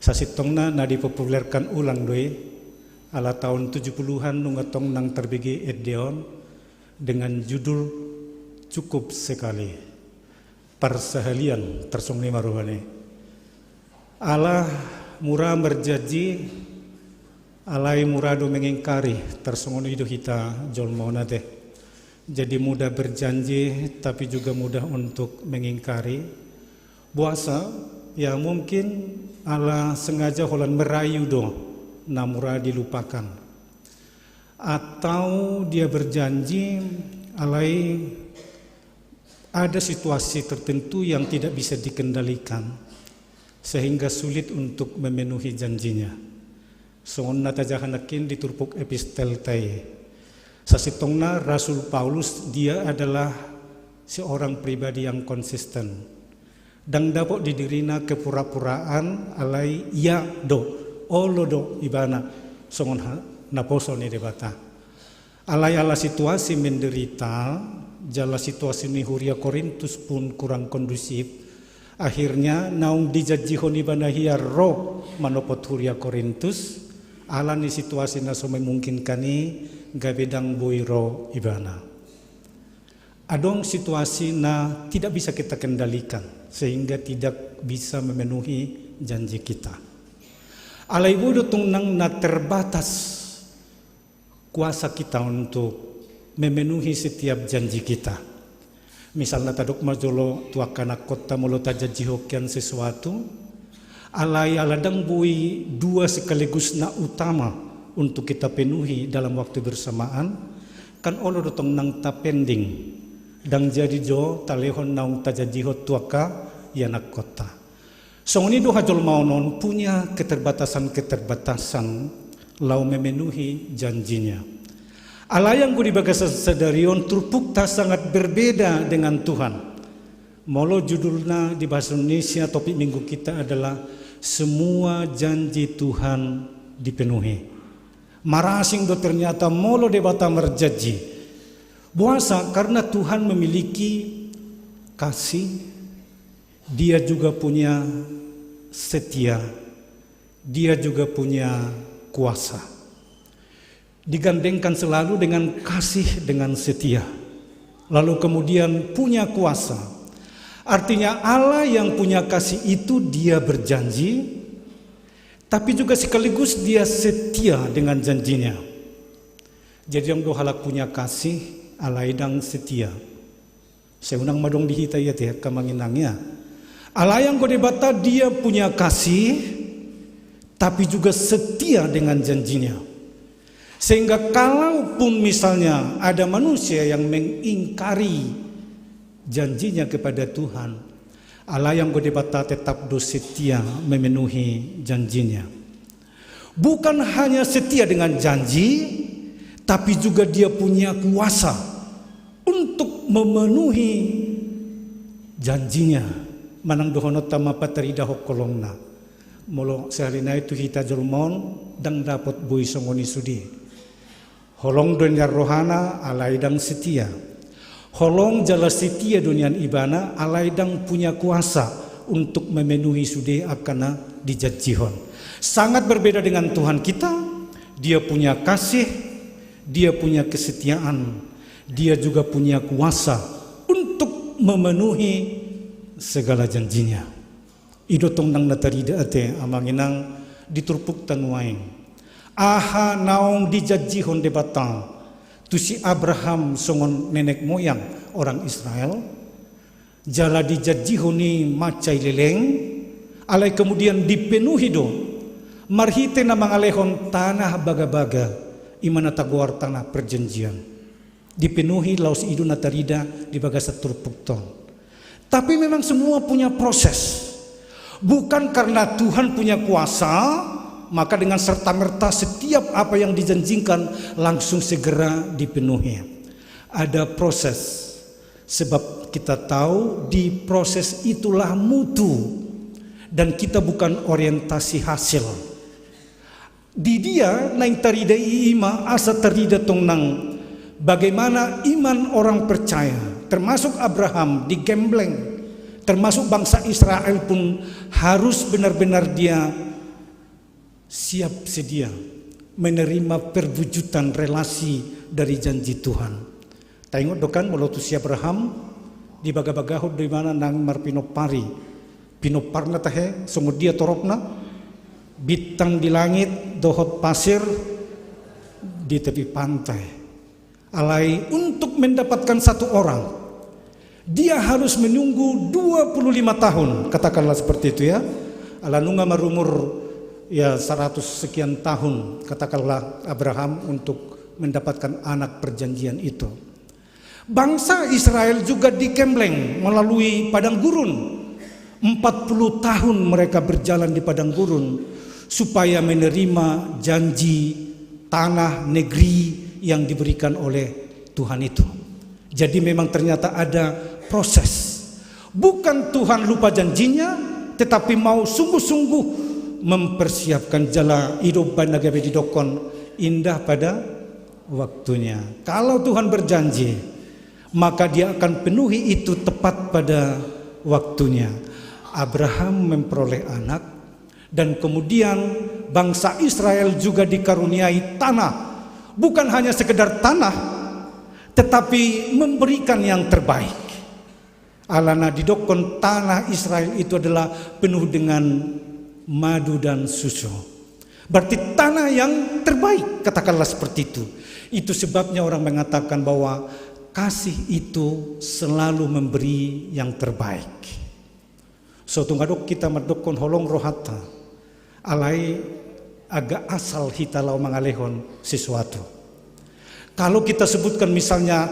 Sasintongna na dipopulerkan ulang do i, ala tahun tujuh puluhan nunga tong nang tarbege ende on, dengan judul Cukup Sekali. Parsahalian, tarsongon i ma rohana i. Ala mura marjanji, alai mura do mengingkari, tarsongon i do hita jolma on ate. Jadi mudah berjanji, tapi juga mudah untuk mengingkari. Boasa, ya mungkin ala sengaja holan merayu do na mura dilupakan. Atau dia berjanji, alai ada situasi tertentu yang tidak bisa dikendalikan, sehingga sulit untuk memenuhi janjinya. Songon na tajaha nangkin di turpuk epistelta i. Sasintongna Rasul Paulus, dia adalah seorang pribadi yang konsisten. Ndang dapot di dirina kepura-puraan, alai ia do, olo do ibana songon ha-, naposo ni Debata. Alai ala situasi menderita, jala situasi ni huria Korintus pun kurang kondusif, akhirnya naung dijanjihon ibana hian ro manopot huria Korintus, ala ni situasi na so memungkinkan i, gabe ndang boi ro ibana. Adong situasi na tidak bisa kita kendalikan, sehingga tidak bisa memenuhi janji kita. Alai boi do tong nang na terbatas kuasa kita untuk memenuhi setiap janji kita. Misalna tadok ma jolo tu angka anakhonta molo tajanjihon hian sesuatu, alai ala ndang boi dua sekaligus na utama untuk kita penuhi dalam waktu bersamaan, kan olo do tong nang tapending, ndang jadi jo talehon naung tajanjihon tu angka ianakhonta. Songon i do hajolmaon on punya keterbatasan-keterbatasan laho memenuhi janjinya. Alai anggo di bagasan sadari on turpukta sangat berbeda dengan Tuhan. Molo judulna di bahasa Indonesia, topik minggu kita adalah Semua Janji Tuhan Dipenuhi. Marasing do ternyata molo Debata marjanji. Boasa? Karena Tuhan memiliki kasih, Dia juga punya setia, Dia juga punya kuasa. Digandengkan selalu dengan kasih, dengan setia. Lalu kemudian punya kuasa. Artinya Allah yang punya kasih itu Dia berjanji, tapi juga sekaligus Dia setia dengan janjinya. Jadi adong do halak punya kasih, alai ndang setia. Sai unang ma adong di hita i ate, angka amang inang ya. Alai anggo Debata Dia punya kasih, tapi juga setia dengan janjinya. Sehingga kalaupun misalnya ada manusia yang mengingkari janjinya kepada Tuhan, alai anggo Debata tetap do setia memenuhi janjinya. Bukan hanya setia dengan janji, tapi juga Dia punya kuasa untuk memenuhi janjinya. Manang dohononta ma pataridahon holongna. Molo sahali nai tu hita jolma on ndang dapot boi songon i sude. Holong do nian rohana alai ndang setia. Holong jala setia do nian ibana alai ndang punya kuasa untuk memenuhi sude angka na dijanjihon. Sangat berbeda dengan Tuhan kita, Dia punya kasih, Dia punya kesetiaan, Dia juga punya kuasa untuk memenuhi segala janjinya. I do tong nang na tarida ate amang inang di turpukta nuaeng. Aha naung dijanjihon Debata tu si Abraham songon nenek moyang orang Israel, jala dijanjihon i mansai leleng, alai kemudian dipenuhi do marhite na mangalehon tanah bagabaga, i ma na tagoar tanah perjanjian. Dipenuhi laos i do na tarida di bagasan turpukta on. Tapi memang semua punya proses. Bukan karena Tuhan punya kuasa, maka dengan serta-merta setiap apa yang dijanjikan langsung segera dipenuhi. Ada proses. Sebab kita tahu di proses itulah mutu dan kita bukan orientasi hasil. Di dia naeng tarida i ima asa tarida tong nang bagaimana iman orang percaya, termasuk Abraham digembleng, termasuk bangsa Israel pun harus benar-benar dia siap sedia menerima perwujudan relasi dari janji Tuhan. Taingot do kan molo tu si Abraham, dibagabagahon do ibana nang marpinompari. Pinomparna tahe, songon dia toropna, bintang di langit, dohot pasir di tepi pantai. Alai untuk mendapatkan satu orang, dia harus menunggu dua puluh lima tahun, katakanlah seperti itu ya. Ala nunga marumur ya seratus sekian tahun, katakanlah Abraham untuk mendapatkan anak perjanjian itu. Bangsa Israel juga digembleng melalui padang gurun. Empat puluh tahun mereka berjalan di padang gurun. supaya menerima janji tanah negeri yang diberikan oleh Tuhan itu. Jadi memang ternyata ada proses. Bukan Tuhan lupa janjinya, tetapi mau sungguh-sungguh mempersiapkan. Jala i do umbahen na gabe didokkon indah pada waktunya. Kalau Tuhan berjanji, maka Dia akan penuhi itu tepat pada waktunya. Abraham memperoleh anak, dan kemudian bangsa Israel juga dikaruniai tanah. Bukan hanya sekedar tanah, tetapi memberikan yang terbaik. Alana didokkon tanah Israel itu adalah penuh dengan madu dan susu. Berarti tanah yang terbaik, katakanlah seperti itu. Itu sebabnya orang mengatakan bahwa kasih itu selalu memberi yang terbaik. So tung adong hita mandokkon holong rohanta, alai agak asal hita laho mangalehon sesuatu. Kalau kita sebutkan misalnya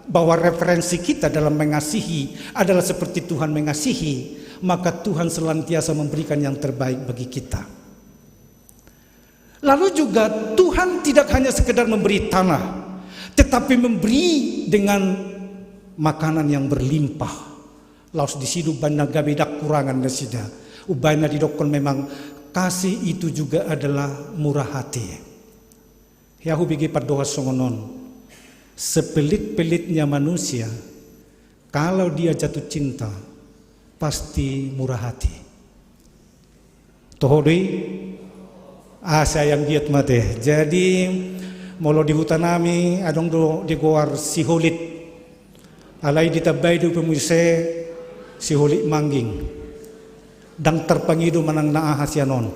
bahwa referensi kita dalam mengasihi adalah seperti Tuhan mengasihi, maka Tuhan senantiasa memberikan yang terbaik bagi kita. Lalu juga Tuhan tidak hanya sekedar memberi tanah, tetapi memberi dengan makanan yang berlimpah. Laos disi do umbahen na gabe dang kurangan nasida. Umbahen na didokkon memang kasih itu juga adalah murah hati. Hea hubege pandohan songon on. Sepelit-pelitnya manusia, kalau dia jatuh cinta, pasti murah hati. Toho do i? Asa ayam giot mate. Jadi molo di huta nami adong do digoar Siholit. Alai ditambai do pe muse Siholit Mangging. Dang tarpangido manang na aha sian on.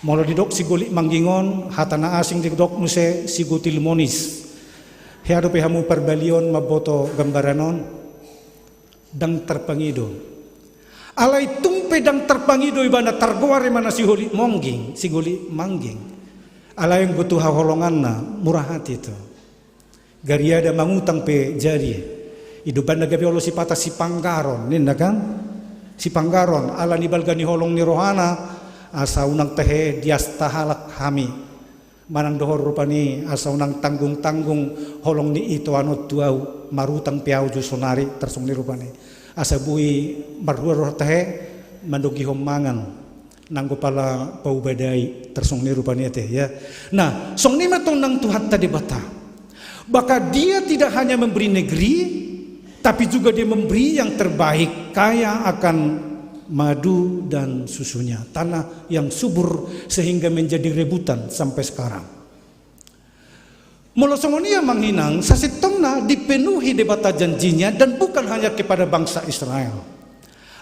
Molo didok Siholit Mangging on, hata na asing didok muse Sigotil Monis. Hea dope hamu parbalion mamboto gambaran on. Dang tarpangido. Alai tung pe dang tarpangido ibana, targoar ibana Siholit Mongging, Siholit Mangging. Alai anggo tu haholonganna, murah hati tu. Gariada mangutang pe jadi. I do umbahen na gabe olo sipata sipanggaron, ninna kan? Sipanggaron, ala ni balga ni holong ni rohana, asa unang tahe diasta halak hami. Manang dohot rupani asa unang tanggung-tanggung holong ni ito anon tu au, marutang pe au jo sonari, tarsongon i rupani. Asa boi marhua roha tahe mandongihon mangan. Nanggo pala paubadai, tarsongon i rupani ate, ya. Nah, songon i ma tong nang Tuhanta Debata. Maka Dia tidak hanya memberi negeri, tapi juga Dia memberi yang terbaik, kaya akan madu dan susunya, tanah yang subur sehingga menjadi rebutan sampai sekarang. Molo songon i amang inang, sasintongna dipenuhi Debata janjinya, dan bukan hanya kepada bangsa Israel.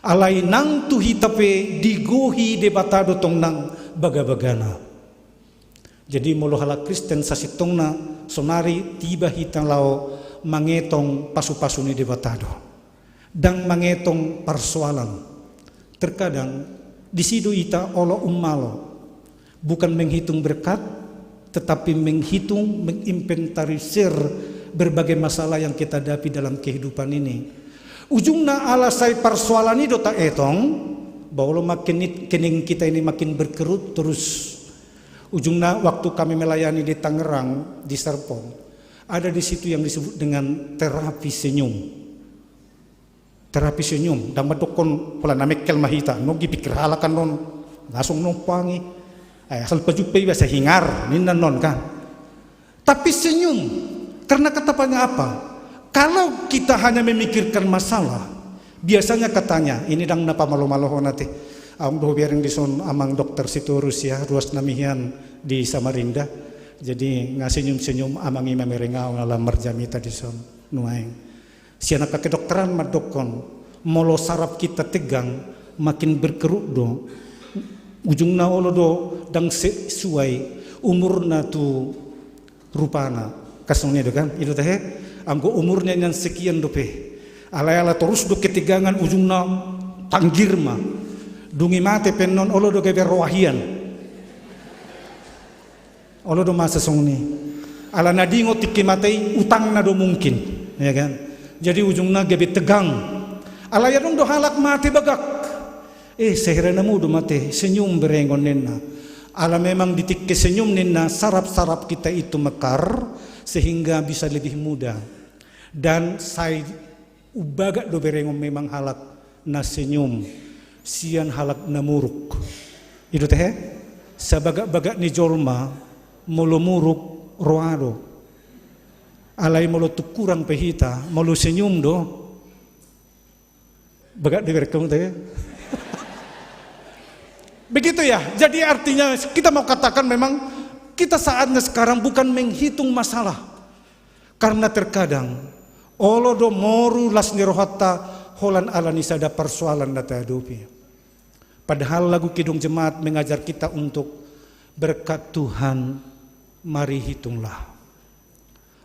Alai nang tu hita pe digohi Debata do tong nang bagabagana. Jadi molo halak Kristen sasintongna sonari tiba hita laho mangetong pasupasu ni Debata do. Dang mangetong parsoalan. Terkadang disi do hita olo ummalo. Bukan menghitung berkat, tetapi menghitung, menginventarisir berbagai masalah yang kita hadapi dalam kehidupan ini. Ujungna ala sai parsoalan i do taetong, bahwa olo makin kening kita ini makin berkerut terus. Ujungna waktu kami melayani di Tangerang, di Serpong, ada di situ yang disebut dengan terapi senyum. Terapi senyum, dang mandokkon pola na mengkel ma hita, nonggi pikir halak annon, langsung nompangi. Eh, asal pajumpang i biasa hingar, ninna annon kan. Tapi senyum, karena kata apa? Kalau kita hanya memikirkan masalah, biasanya katanya, ini dang na pamalo-malohon ate. Aung do hubereng dison amang dokter Sitorus ya, ruas nami hian di Samarinda. Jadi nga senyum-senyum amang i mamereng ahu na lam marjamita dison nuaeng. Sian angka kedokteran mandokkon, molo saraf kita tegang, makin berkerut do. Ujungna olo do dang sesuai umurna tu rupana. Kan songon i do kan? I do tahe, anggo umurnya nian sekian dope. Alai ala torus do ketegangan, ujungna tanggir ma. Dung i mate pe annon, olo do gabe roha hian. Olo do masa songon i. Ala na diingot tingki mate i, utangna do mungkin, ya kan? Jadi ujungna gabe tegang. Alai adong do halak mate bagak. Eh, sehera na muda mate, senyum berengon ninna. Ala memang di tingki senyum ninna, saraf-saraf kita itu mekar, sehingga bisa lebih muda. Dan sai umbagak do berengon memang halak na senyum, sian halak na muruk. I do tehe? Sabagak-bagak ni jolma, molo muruk, roa do. Alai molo tung hurang pe hita, molo senyum do, bagak do ibereng hamu tehe. Begitu ya, jadi artinya kita mau katakan memang kita saatnya sekarang bukan menghitung masalah. Karena terkadang, olo do moru las ni rohanta holan ala ni sada persoalan na tahadopi. Padahal lagu Kidung Jemaat mengajar kita untuk berkat Tuhan, mari hitunglah.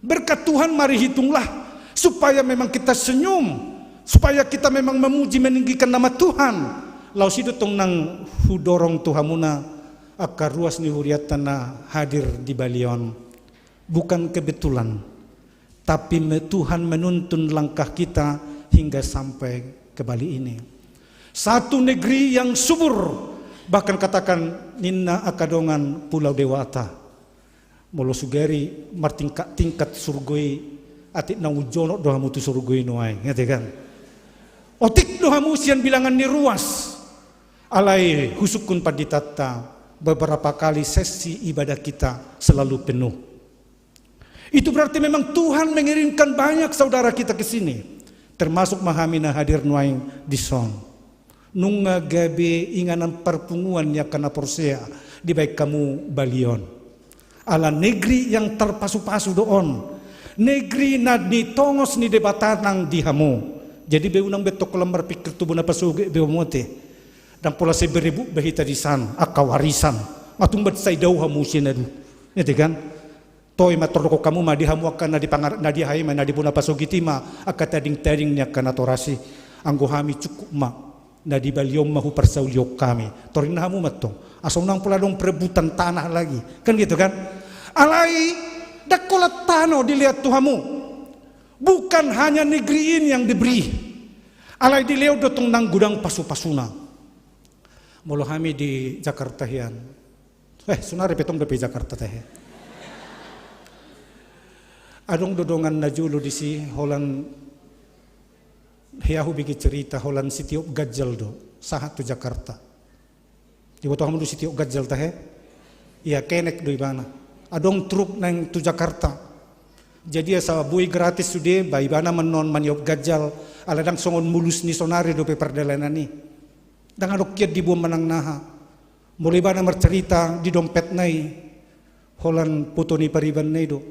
Berkat Tuhan, mari hitunglah, supaya memang kita senyum, supaya kita memang memuji meninggikan nama Tuhan. Laos i do tong nang hudorong tu hamuna angka ruas ni hurianta na hadir di balion. Bukan kebetulan, tapi me-, Tuhan menuntun langkah kita hingga sampai ke Bali ini. Satu negeri yang subur, bahkan katakan ninna angka dongan Pulau Dewata. Molo sugari martingkat-tingkat surgo i, atik na unjonok do hamu tu surgo i nuaeng, ngerti kan? Otik do hamu sian bilangan ni ruas. Alai husungkun panditanta, beberapa kali sesi ibadah kita selalu penuh. Itu berarti memang Tuhan mengirimkan banyak saudara kita ke sini, termasuk ma hami na hadir nuaeng dison. Nunga gabe inganan parpunguan ni angka na porsea dibaen hamu balion. Ala negeri yang terpasu-pasu do on. Negeri na nitongos ni Debata nang di hamu. Jadi be unang be tong holan marpingkir tu bona pasogit be hamu ate. Ndang pola sai berebut be hita disan, angka warisan. Nga tung ba sai dao hamu sian adu. Ngerti kan? Toe ma tordok hamu ma di hamu angka na di pangar-, na di aha i ma, na di bona pasogit i ma, angka tading-tading ni angka natoras i. Anggo hami cukup ma, na di balion ma huparsaulihon hami. Torinna hamu ma tong. Asa unang pola adong perebutan tanah lagi. Kan gitu kan? Alai, ndang holan tano dilehon tu hamu. Bukan hanya negeri ini yang diberi. Alai dilehon do tong nang godang pasu-pasuna. Molo hami di Jakarta hian. Eh, sonari pe tong dope Jakarta tehe. Adong do dongan na jolo disi, holan hea hubege cerita, holan sitiop ganjal do sahat tu Jakarta. Diboto hamu do sitiop ganjal tehe? Ia, kenek do ibana. Adong truk naeng tu Jakarta. Jadi asa boi gratis sude, ba ibana ma annon maniop ganjal, ala ndang songon mulus ni sonari dope pardalanan i. Ndang adong hian diboan manang na aha. Molo ibana marcerita di dompetna i, holan foto ni paribanna i do.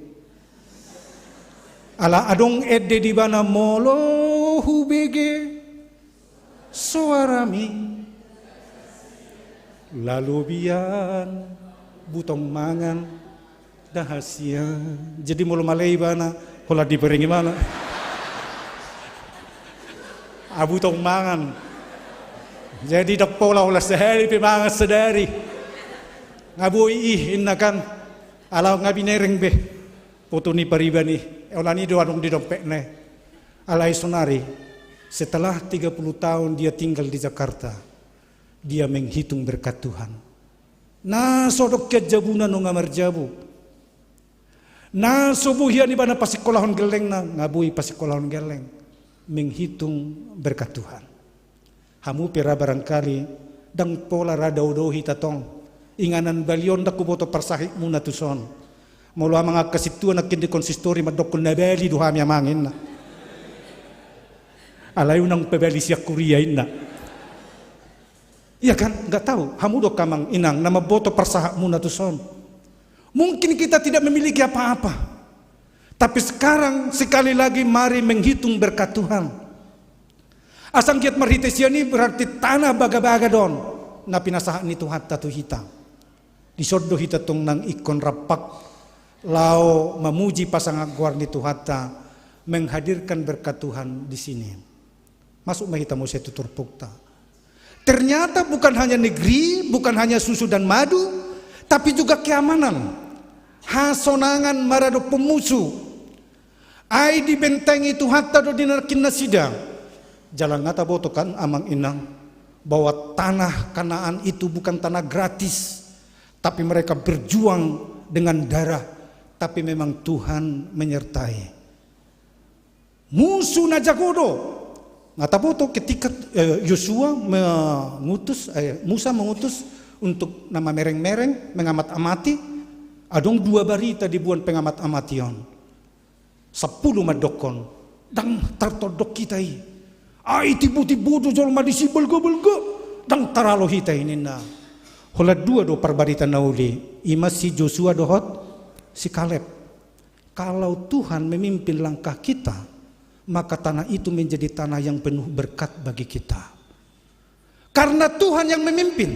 Ala adong ende di ibana, molo hubege soarami, lalobian butong mangan. Dahasian. Jadi molo male ibana, holan dibereng ibana. Abu tong mangan. Jadi ndang pola holan sahali pe mangan sadari. Nga boi i inna kan. Ala nga binereng be foto ni pariban i. Holan i do adong di dompetna i. Alai sonari, setelah tiga puluh tahun dia tinggal di Jakarta, dia menghitung berkat Tuhan. Na so adong hian jabuna nunga marjabu. Na so boi hian ibana pasikkolahon gellengna, nga boi pasikkolahon gelleng. Menghitung berkat Tuhan. Hamu pe ra barangkali, ndang pola ra dao-dao hita tong. Inganan balion ndang huboto parsahitmuna tuson. Molo amang angka sintua nangkin di konsistori mandokkon na bali do hami amang inna. Alai unang pabali sian huria inna. Iya kan? Nggak tahu. Hamu do amang inang na mamboto parsahatmuna tuson. Mungkin kita tidak memiliki apa-apa. Tapi sekarang sekali lagi mari menghitung berkat Tuhan. Asa anggiat marhite sian i berarti tanah bagabaga do on na pinasahat ni Tuhanta tu hita. Dison do hita tong nang ingkon rampak laho mamuji pasangan goar ni Tuhanta, menghadirkan berkat Tuhan di sini. Masuk ma hita muse tu turpukta. Ternyata bukan hanya negeri, bukan hanya susu dan madu, tapi juga keamanan. Hasonangan maradophon musu. Ai dibentengi Tuhanta do di nangkin nasida. Jala nga taboto kan amang inang. bahwa tanah Kanaan itu bukan tanah gratis, tapi mereka berjuang dengan darah, tapi memang Tuhan menyertai. Musu na jago do. Nga taboto ketika, eh, Yosua mengutus, eh, Musa mengutus untuk na mamereng-mereng, mengamat-amati, adong dua barita diboan pengamat-amati on. Sampulu mandokkon, ndang tartondok hita i. Ai timbo-timbo do jolma disi, balga-balga, ndang taralo hita i ninna. Holan dua do parbarita na uli, ima si Josua dohot si Kaleb. Kalau Tuhan memimpin langkah kita, maka tanah itu menjadi tanah yang penuh berkat bagi kita. Karena Tuhan yang memimpin,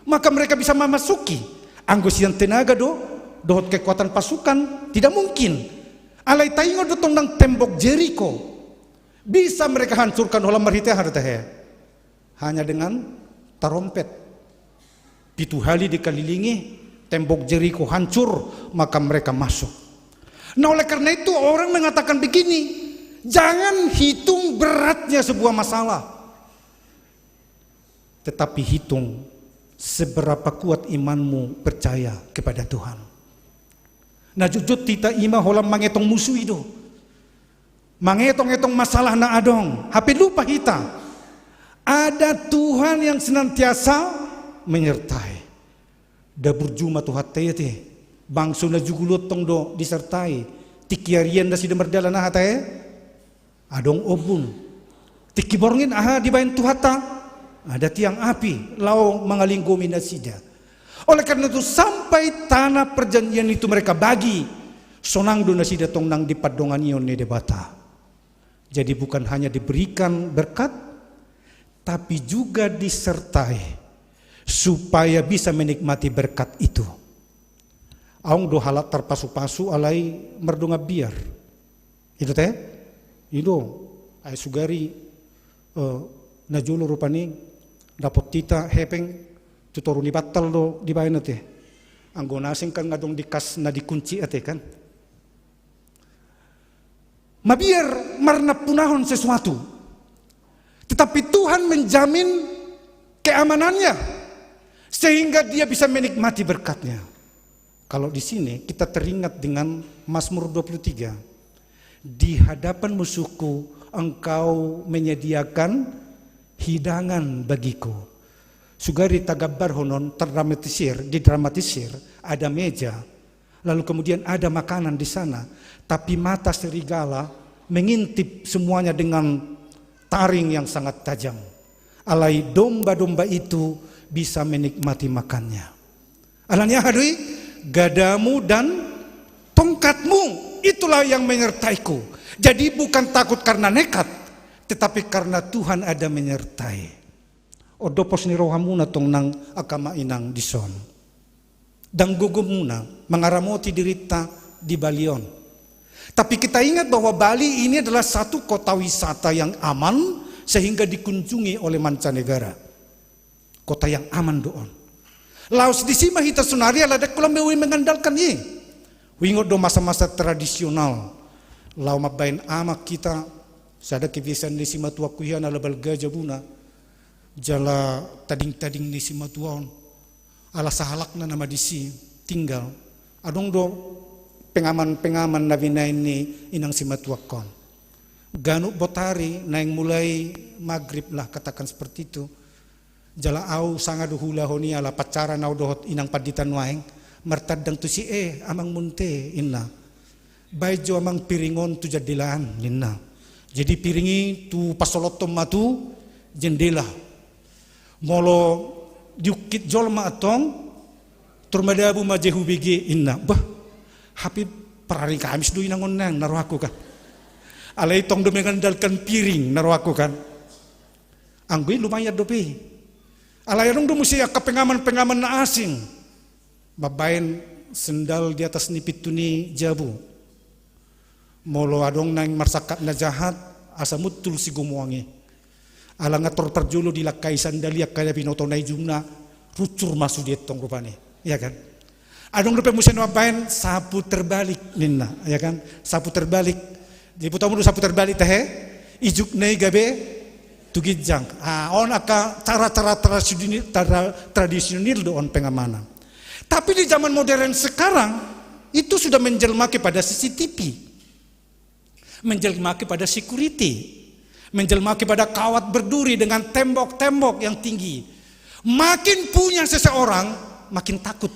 maka mereka bisa memasuki. Anggo sian tenaga do, dohot kekuatan pasukan, tidak mungkin. Alai taingot do tong nang tembok Jeriko. Bisa mereka hancurkan holan marhite aha do tahe? Hanya dengan tarompet. Pitu hali dikelilingi, tembok Jeriko hancur, maka mereka masuk. Nah, oleh karena itu orang mengatakan begini, jangan hitung beratnya sebuah masalah. Tetapi hitung seberapa kuat imanmu percaya kepada Tuhan. Na jotjot hita ima holan mangetong musu i do. Mangetong-etong masalah na adong, hape lupa hita. Ada Tuhan yang senantiasa menyertai. Nda burju ma Tuhanta i ate. Bangso na jugul on tong do disertai. Tingki arian nasida mardalan aha tahe? Adong ombun. Tingki borngin aha dibaen Tuhanta? Ada tiang api, laho mangalinggomi nasida. Oleh karena itu, sampai tanah perjanjian itu mereka bagi, sonang do nasida tong nang di pandonganion ni Debata. Jadi bukan hanya diberikan berkat, tapi juga disertai supaya bisa menikmati berkat itu. Adong do halak tarpasu-pasu alai mardongan biar. I do tahe? I do, ai sugari, eh, na jolo rupani dapot hita hepeng tu toru ni bantal do dibaen ate. Anggo na asing kan nga adong di kas na dikunci ate kan. Mabiar marnampunahon sesuatu. Tetapi Tuhan menjamin keamanannya sehingga dia bisa menikmati berkatnya. Kalau di sini kita teringat dengan Mazmur dua puluh tiga, "Di hadapan musuhku engkau menyediakan hidangan bagiku." Sugari tagambarhon on, terdramatisir, didramatisir, ada meja, lalu kemudian ada makanan di sana, tapi mata serigala mengintip semuanya dengan taring yang sangat tajam. Alai domba-domba itu bisa menikmati makannya. Alani aha do i? Gadamu dan tongkatmu, itulah yang menyertaiku. Jadi bukan takut karena nekat, tetapi karena Tuhan ada menyertai. On do pos ni rohamuna tong nang angka amang inang dison. Ndang gogomuna mangaramoti dirinta di Bali on. Tapi kita ingat bahwa Bali ini adalah satu kota wisata yang aman sehingga dikunjungi oleh mancanegara. Kota yang aman do on. Laos disi ma hita sonari ala ndang holan be uli mengandalkan i. Huingot do masa-masa tradisional. Laho mambaen amak hita, sada kebiasaan ni simatuangku hian ala balga jabuna. Jala tading-tading ni simatua on. Ala sahalakna nama disi tinggal. Adong do pengaman-pengaman na binaen ni inang simatuangkon. Ganup botari naeng mulai magrib lah, katakan seperti itu. Jala au sanga do huulahon i ala pacaran au dohot inang pandita nuaeng, martandang tusi, "Eh, amang munte," inna. "Baen jo amang piring on tu jandelaan," ninna. Jadi piring i tu pasolothon ma tu jendela. Molo diungkit jolma antong, tor madabu ma je hubege, inna. Bah, hape parari Kamis do inang on nang na rohangku kan. Alai tong do mengandalkan piring na rohangku kan. Anggo i lumayan dope i. Alai adong do muse angka pengaman-pengaman na asing. Mambaen sendal di atas ni pintu ni jabu. Molo adong naeng marsangkap na jahat, asa muntul si gomoang i. Ala nga tor parjolo dilangkai sandal i angka na binoto na ijungna, runcur ma sude tong rupani. Iya kan? Adong dope muse na mambaen sapu terbalik ninna, ya kan? Sapu terbalik. Diboto hamu do sapu terbalik tahe? Ijukna i gabe tu ginjang. Ah, on angka cara-cara tradisional, cara tradisional do on pengamananna. Tapi di zaman modern sekarang, itu sudah menjelma kepada C C T V. Menjelma kepada security. Menjelma kepada kawat berduri dengan tembok-tembok yang tinggi. Makin punya seseorang, makin takut.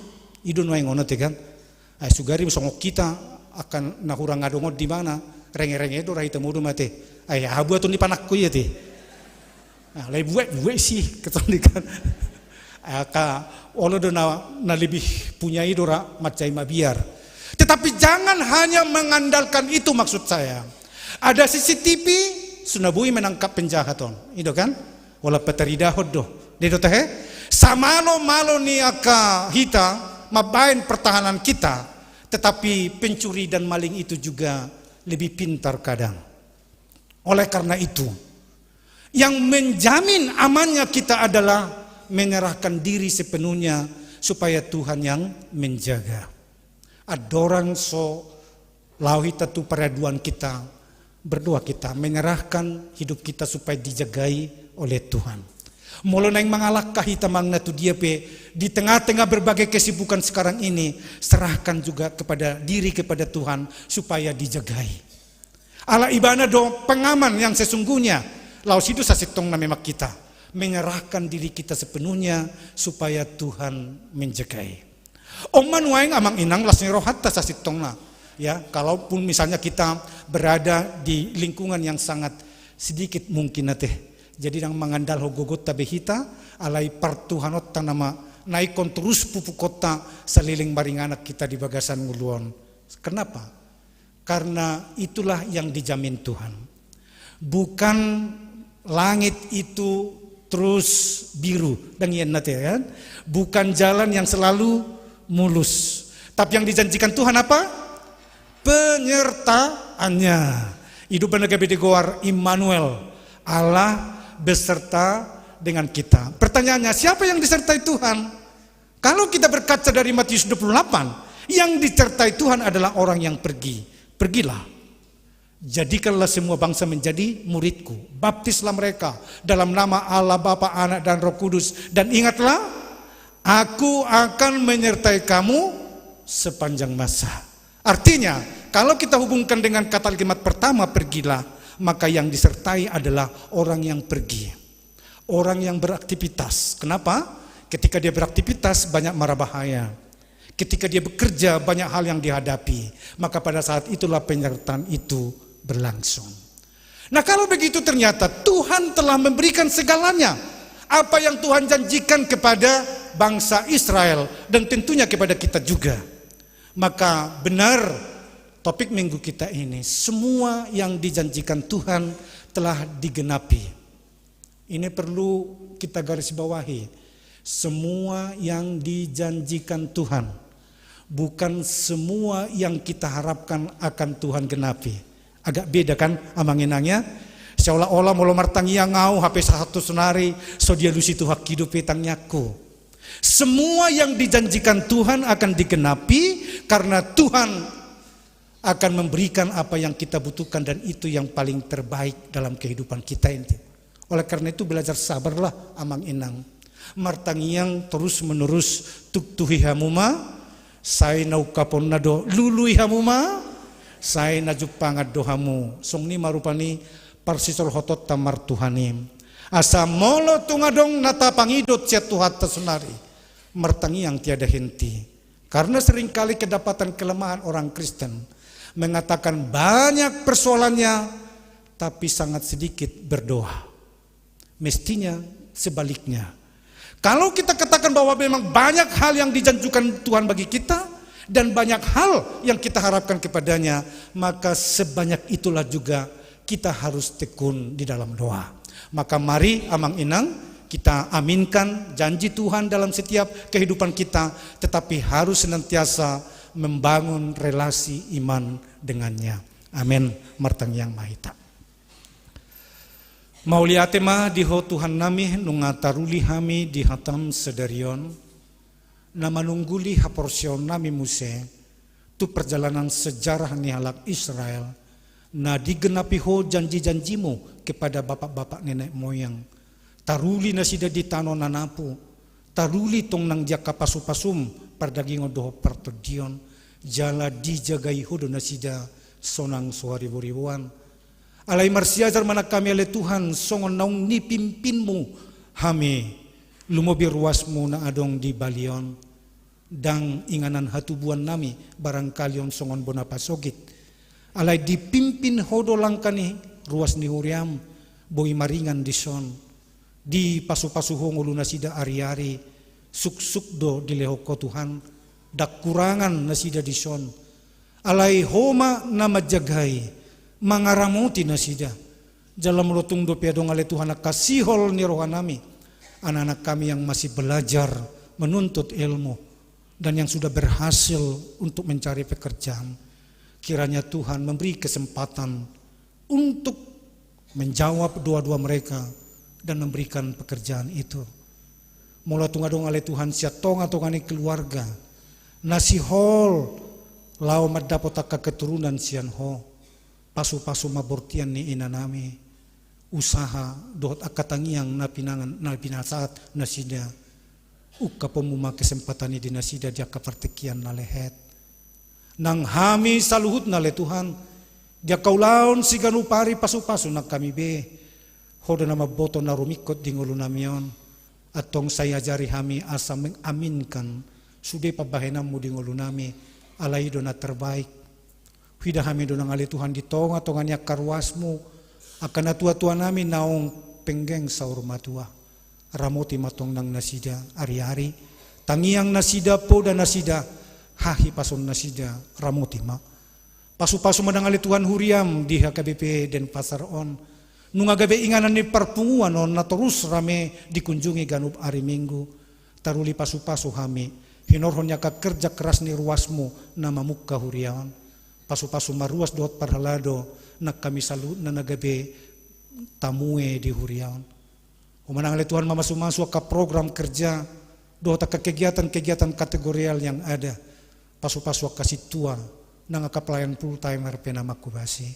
I do nuaeng on ate kan. Ai sugari songon hita, angka na hurang adong on di mana, renge-renge do ra hita modom ate. Ai aha buaton ni panakku i ate. Nah, alai buek-buek si, keton i kan. Angka, olo do na, na lebih punya i do ra mansai mabiar. Tetapi jangan hanya mengandalkan itu, maksud saya. Ada C C T V, sudah boi menangkap penjahat on. I do kan? Olo pataridahon do. Dia do tahe? Samalo-malo ni angka hita, mambaen pertahanan kita. Tetapi pencuri dan maling itu juga lebih pintar kadang. Oleh karena itu, yang menjamin amannya kita adalah menyerahkan diri sepenuhnya supaya Tuhan yang menjaga. Andorang so laho hita tu paraduan kita, berdoa kita, menyerahkan hidup kita supaya dijagai oleh Tuhan. Molo naeng mangalangka hita manang na tu dia pe, di tengah-tengah berbagai kesibukan sekarang ini, serahkan juga kepada diri kepada Tuhan supaya dijagai. Ala ibana do pengaman yang sesungguhnya. Laos i do sasintongna memang kita menyerahkan diri kita sepenuhnya supaya Tuhan menjagai. On ma nuaeng amang inang las ni rohanta sasintongna. Ya, kalaupun misalnya kita berada di lingkungan yang sangat sedikit mungkin ate. Jadi ndang mangandalhon gogonta be hita, alai partuhanonta nama na ingkon torus pupukonta saleleng maringanan hita di bagasan ngolu on. Kenapa? Karena itulah yang dijamin Tuhan. Bukan langit itu terus biru, dang ian nate kan? Bukan jalan yang selalu mulus. Tapi yang dijanjikan Tuhan apa? Penyertaannya. I do umbahen na gabe digoar Immanuel, Allah beserta dengan kita. Pertanyaannya, siapa yang disertai Tuhan? Kalau kita berkaca dari Matius dua puluh delapan, yang disertai Tuhan adalah orang yang pergi. Pergilah. Jadikanlah semua bangsa menjadi muridku. Baptislah mereka dalam nama Allah Bapa, Anak, dan Roh Kudus. Dan ingatlah, Aku akan menyertai kamu sepanjang masa. Artinya, kalau kita hubungkan dengan kata kalimat pertama, pergilah, maka yang disertai adalah orang yang pergi. Orang yang beraktivitas. Kenapa? Ketika dia beraktivitas, banyak mara bahaya. Ketika dia bekerja, banyak hal yang dihadapi. Maka pada saat itulah penyertaan itu berlangsung. Nah, kalau begitu ternyata Tuhan telah memberikan segalanya. Apa yang Tuhan janjikan kepada bangsa Israel dan tentunya kepada kita juga. Maka benar topik minggu kita ini, semua yang dijanjikan Tuhan telah digenapi. Ini perlu kita garis bawahi. Semua yang dijanjikan Tuhan, bukan semua yang kita harapkan akan Tuhan genapi. Agak beda kan, amang inang ya? Seolah-olah molo martangiang ahu hape sahat tu sonari, so dialusi Tuhan hidup pe tangiangku. Semua yang dijanjikan Tuhan akan digenapi karena Tuhan akan memberikan apa yang kita butuhkan dan itu yang paling terbaik dalam kehidupan kita ini. Oleh karena itu, belajar sabarlah, amang inang. Martangiang terus menerus, tuktuhi hamu ma, sai na ungkaponna do, lului hamu ma, sai na jumpangan do hamu. Songon i ma rupani parsisolhotonta martuhan i. Asa molo tung adong na tapangidot sian Tuhanta sonari, martangiang tiada henti. Karena seringkali kedapatan kelemahan orang Kristen, mengatakan banyak persoalannya, tapi sangat sedikit berdoa. Mestinya sebaliknya. Kalau kita katakan bahwa memang banyak hal yang dijanjikan Tuhan bagi kita, dan banyak hal yang kita harapkan kepada-Nya, maka sebanyak itulah juga kita harus tekun di dalam doa. Maka mari, amang inang, kita aminkan janji Tuhan dalam setiap kehidupan kita, tetapi harus senantiasa membangun relasi iman dengan-Nya. Amen. Martangiang ma hita. Mauliate ma di Ho Tuhannami, nunga taruli hami di hataM sadari on, na manungguli haporseaonnami muse tu perjalanan sejarah ni halak Israel, Na digenapi Ho janji-janji-Mu kepada bapak-bapak nenek moyang. Taruli nasida di tano na napu, taruli tong nang di angka pasu-pasum, pardagingon dohot partondion, jala dijagai Ho do nasida sonang so haribo-riboan. Alai marsiajar ma nang hami ale Tuhan, songon naung nipimpin-Mu hami, lumobi ruas-Mu na adong di balion. Ndang inganan hatubuan nami, barangkali on songon bona pasogit. Alai dipimpin Ho do langka ni ruas ni huriam, boi maringan dison. Dipasu-pasu Ho ngolu nasida ari-ari, suksuk do dilehon Ho Tuhan, ndang kurangan nasida dison. Alai Ho ma na manjagai, mangaramoti nasida. Jala molo tung dope adong ale Tuhan angka sihol ni roha nami, anak-anak kami yang masih belajar menuntut ilmu, dan yang sudah berhasil untuk mencari pekerjaan, kiranya Tuhan memberi kesempatan untuk menjawab doa-doa mereka dan memberikan pekerjaan itu. Molo tung adong ale Tuhan sian tonga-tonga ni keluarga na sihol laho mandapot angka keturunan sian Ho, pasu-pasu ma bortian ni ina nami, usaha dohot angka tangiang na pinangan, na pinasahat nasida. Ungkapon-Mu ma kesempatan i di nasida di angka partingkian na lehet. Nang hami saluhutna ale Tuhan, di angka ulaon siganup ari pasu-pasu nang hami be. Ho do na mamboto na rumingkot di ngolu nami on. Antong sai ajari hami asa mengaminkan sude pambahenan-Mu di ngolu nami, ala i do na terbaik. Huida hami do nang ale Tuhan di tonga-tonga ni angka ruas-Mu, angka natua-tua nami naung penggeng saur matua. Ramoti ma tong nang nasida ari-ari, tangiang nasida, poda nasida, hahipason nasida, ramoti ma. Pasu-pasu ma nang ale Tuhan huriam di H K B P Denpasar on. Nunga gabe inganan ni parpunguan on na torus rame dikunjungi ganup ari Minggu. Taruli pasu-pasu hami, hinorhon ni angka kerja keras ni ruas-Mu na mamungka huria on. Pasu-pasu ma ruas dohot parhalado nang hami saluhutna na gabe tamue di huria on. Ho ma nang ale Tuhan mamasu-masu angka program kerja dohot angka kegiatan-kegiatan kategorial yang ada. Pasu-pasu angka sintua nang angka pelayan full timer pe na manghobasi.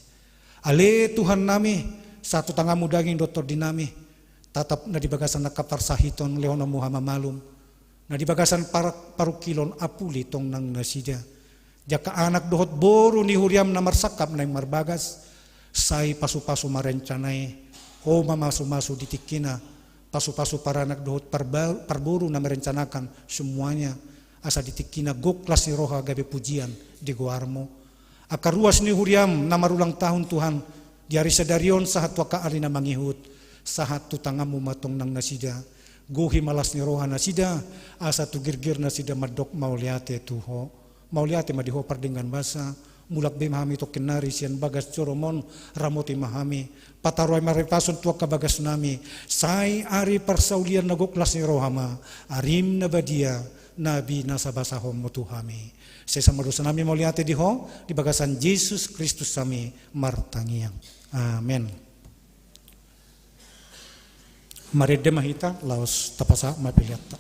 Ale Tuhan nami, sahat tu tangan-Mu daging dohot tondi nami, tatap na di bagasan angka parsahiton lehononmu hamamalum, na di bagasan par-, parungkilon apuli tong nang nasida. Jaka anak dohot boru ni huriam na marsangkap naeng marbagas, sai pasu-pasu ma rencana i, Ho ma masu-masu di tingkina, pasu-pasu paranak dohot parba-, parboru na merencanakan semuanya, asa di tingkina gok las ni roha gabe pujian di goarmu. Angka ruas ni huriam na marulang tahun Tuhan, di ari sadari on sahat tu angka ari na mangihut, sahat tu tanganmu ma tong nang nasida, gohi ma las ni roha nasida, asa tu girgir nasida mandok mauliate tu Ho. Mauliate ma di Ho pardenggan basa, mulak be ma hami tongkin nari sian bagas joro-Mu on, ramoti ma hami, pataruhon ma hami pasu-pasu tu angka bagas nami, sai ari parsaulian na gok las ni roha ma, arim na badia, na binasa-basahonmu tu hami. Sesa ma dosa nami mauliate di Ho, di bagasan Jesus Kristus hami martangiang. Amen. Marende ma hita, laos tapasahat ma peleanta.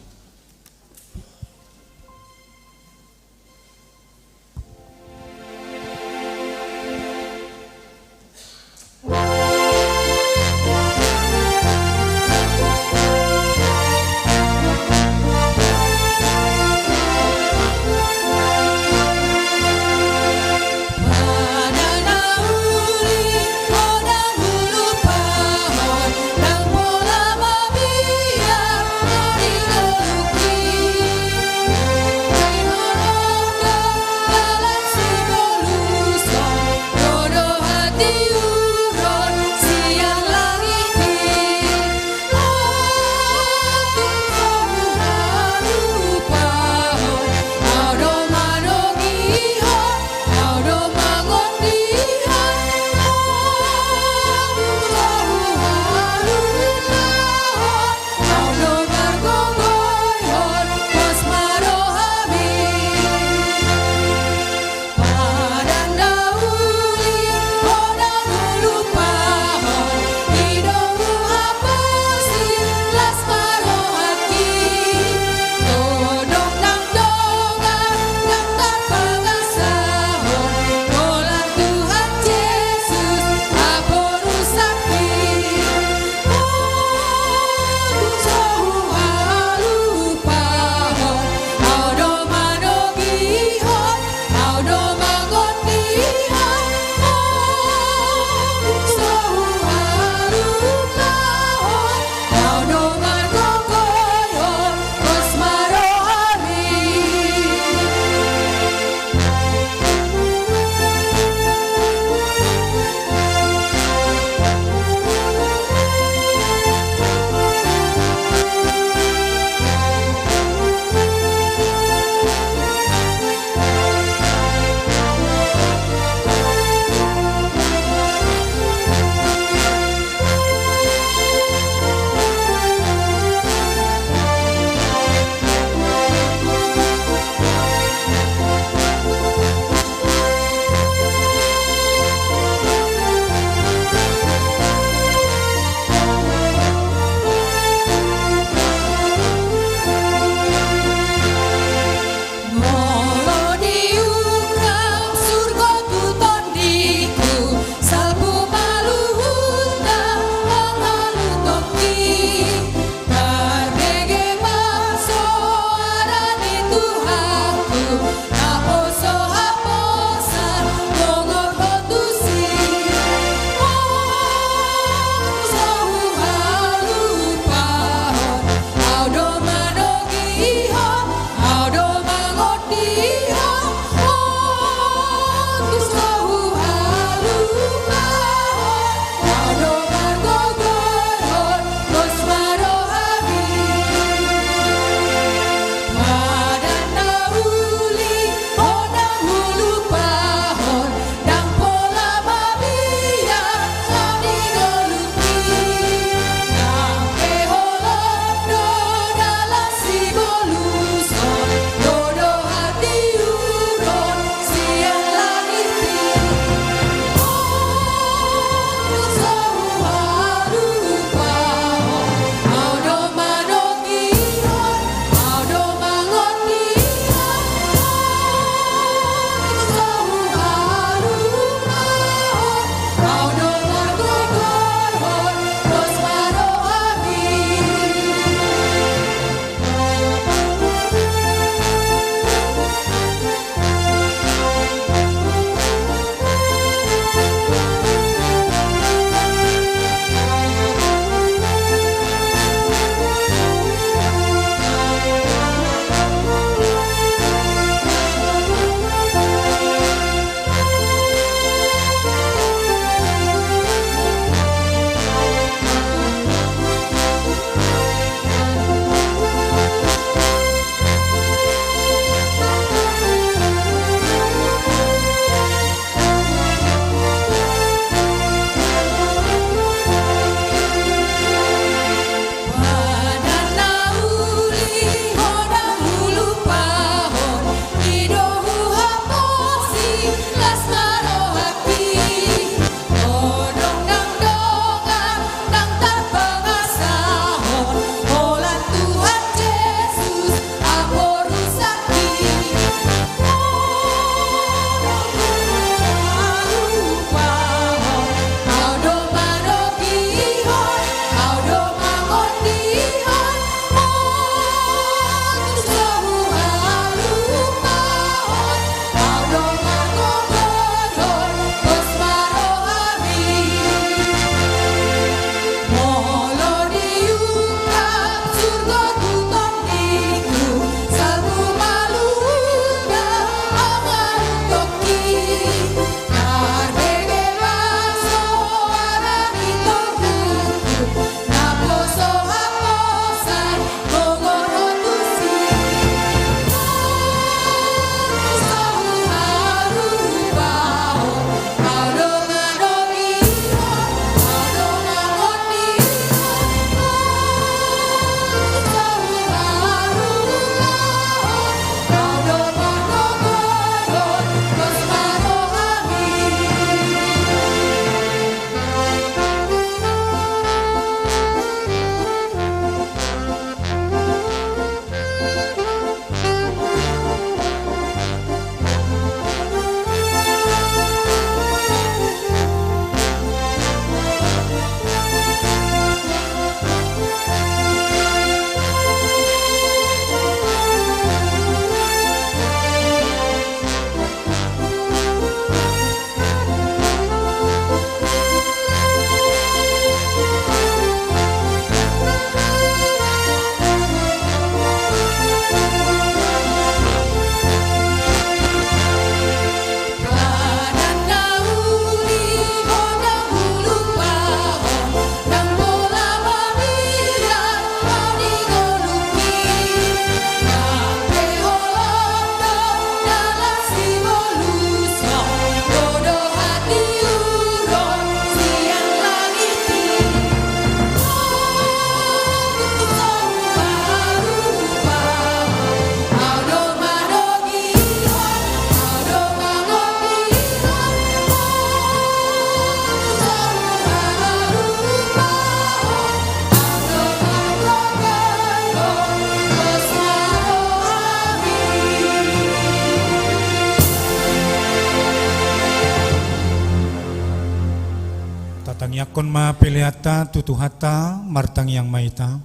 Tangihon ma peleanta tu Tuhanta, martangiang ma hita.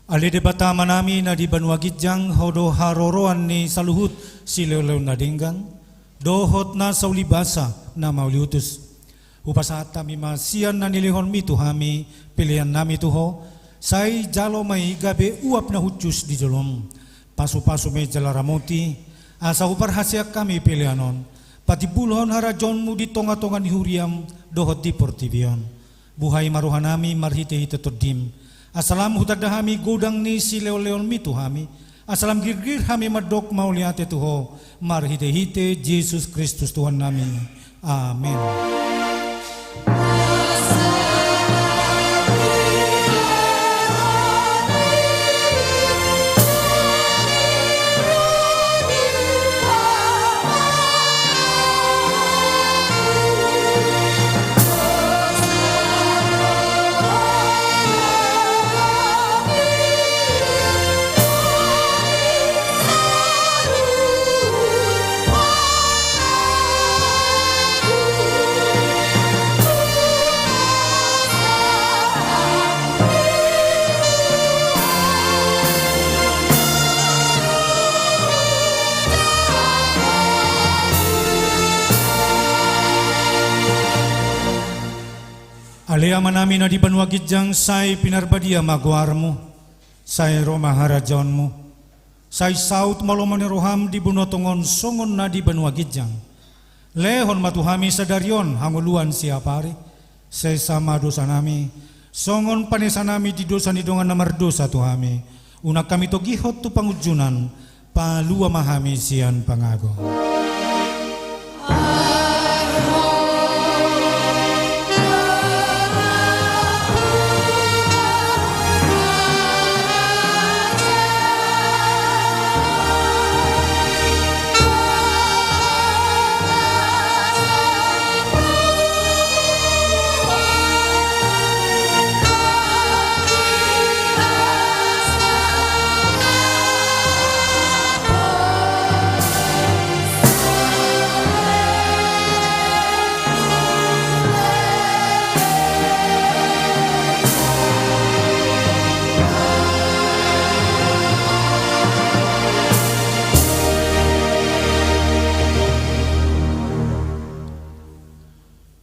Ale Debata Amanami na di banua ginjang, Ho do haroroan ni saluhut silehonlehon na denggan, dohot na saulibasa na mauliutus. Hupasahat hami ma sian na nilehonmi tu hami peleannami tu Ho, sai jalo ma i gabe uap na hushus di jolom. Pasupasu ma i jala ramoti, asa huparhaseang hami pelean on patimbulhon harajaonmu di tongatonga ni huriam dohot di portibi on. Buhai ma rohanami marhitehite Tondim, asa lam hutanda hami godang ni silehonlehonmi tu hami, asa lam girgir hami mandok mauliate tu Ho marhitehite Jesus Kristus Tuhannami. Amen. Ale Amanami na di banua ginjang, sai pinarbadia ma goarmu, sai ro ma harajaonmu, sai saut ma lomo ni roham di banua tonga on songon na di banua ginjang. Lehon ma tu hami sadari on hangoluan siapari, sesa ma dosanami, songon panesanami di dosa ni dongan na mardosa tu hami. Unang hami togihon tu pangunjunan, palua ma hami sian pangago.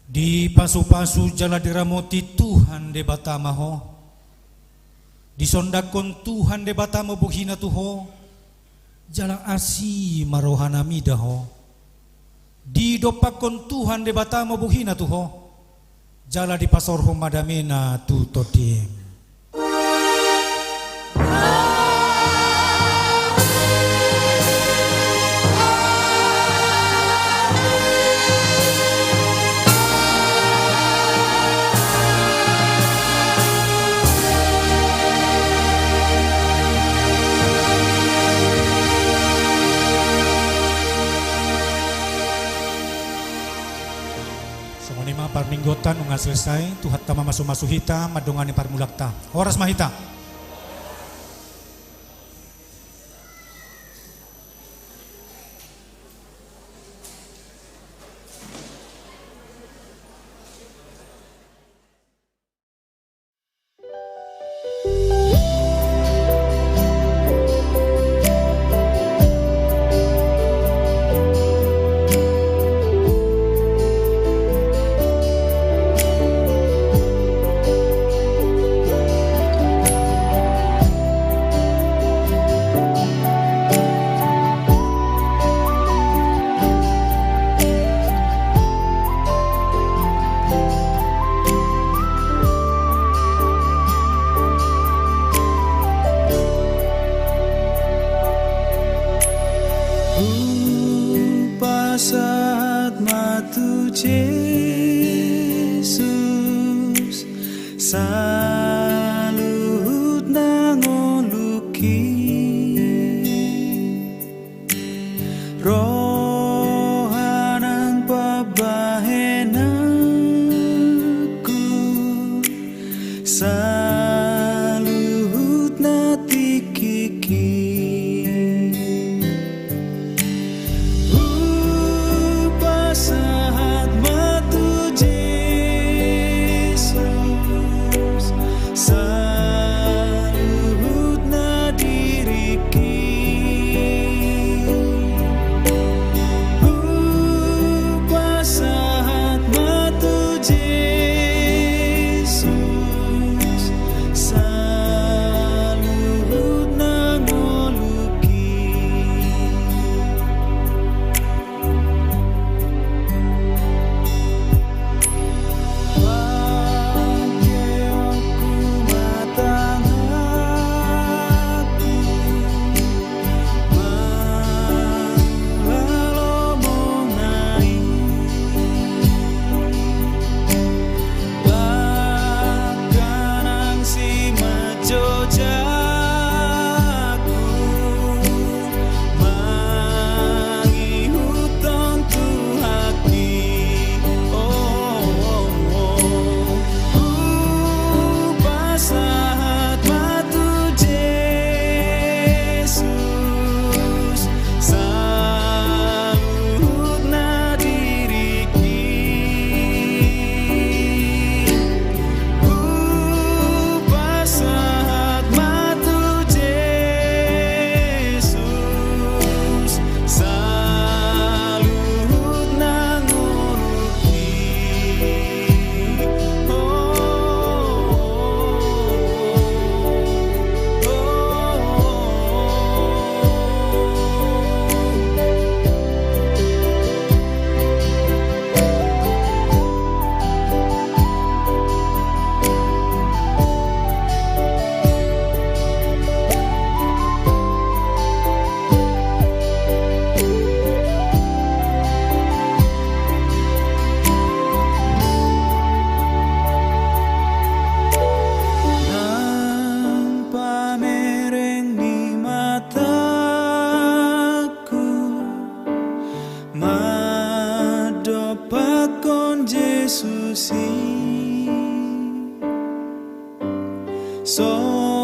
Dipasupasu jala diramoti Tuhan Debata ma ho. Disondangkon Tuhan Debata ma bohina tu ho, jala asi ma rohana mida ho. Didompakkon Tuhan Debata ma bohina tu ho, jala dipasaorhon ma damena tu tondim. Songon i ma parmingguonta nunga selesai, Tuhanta ma mamasumasu hita mandongani parmulanta. Horas ma hita. Hupasahat ma tu Jesus saluhut na ngolungki. Roha nang pambahenanku saluhut na tingkingki. Hupasahat ma tu Jesus.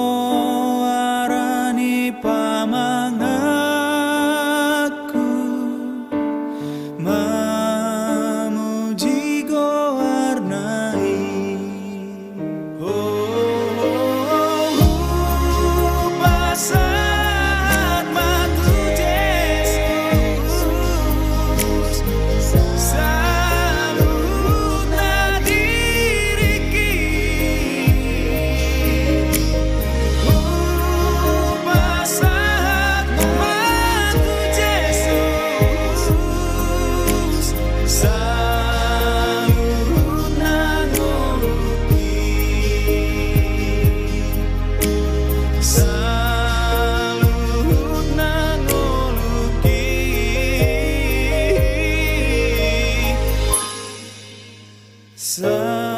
Soara ni pamanganku mamuji goarna i. Hupasahat ma tu Jesus saluhutna diringki. Hupasahat ma tu Jesus saluhutna ngolungki. Saluhutna ngolungki. Sa-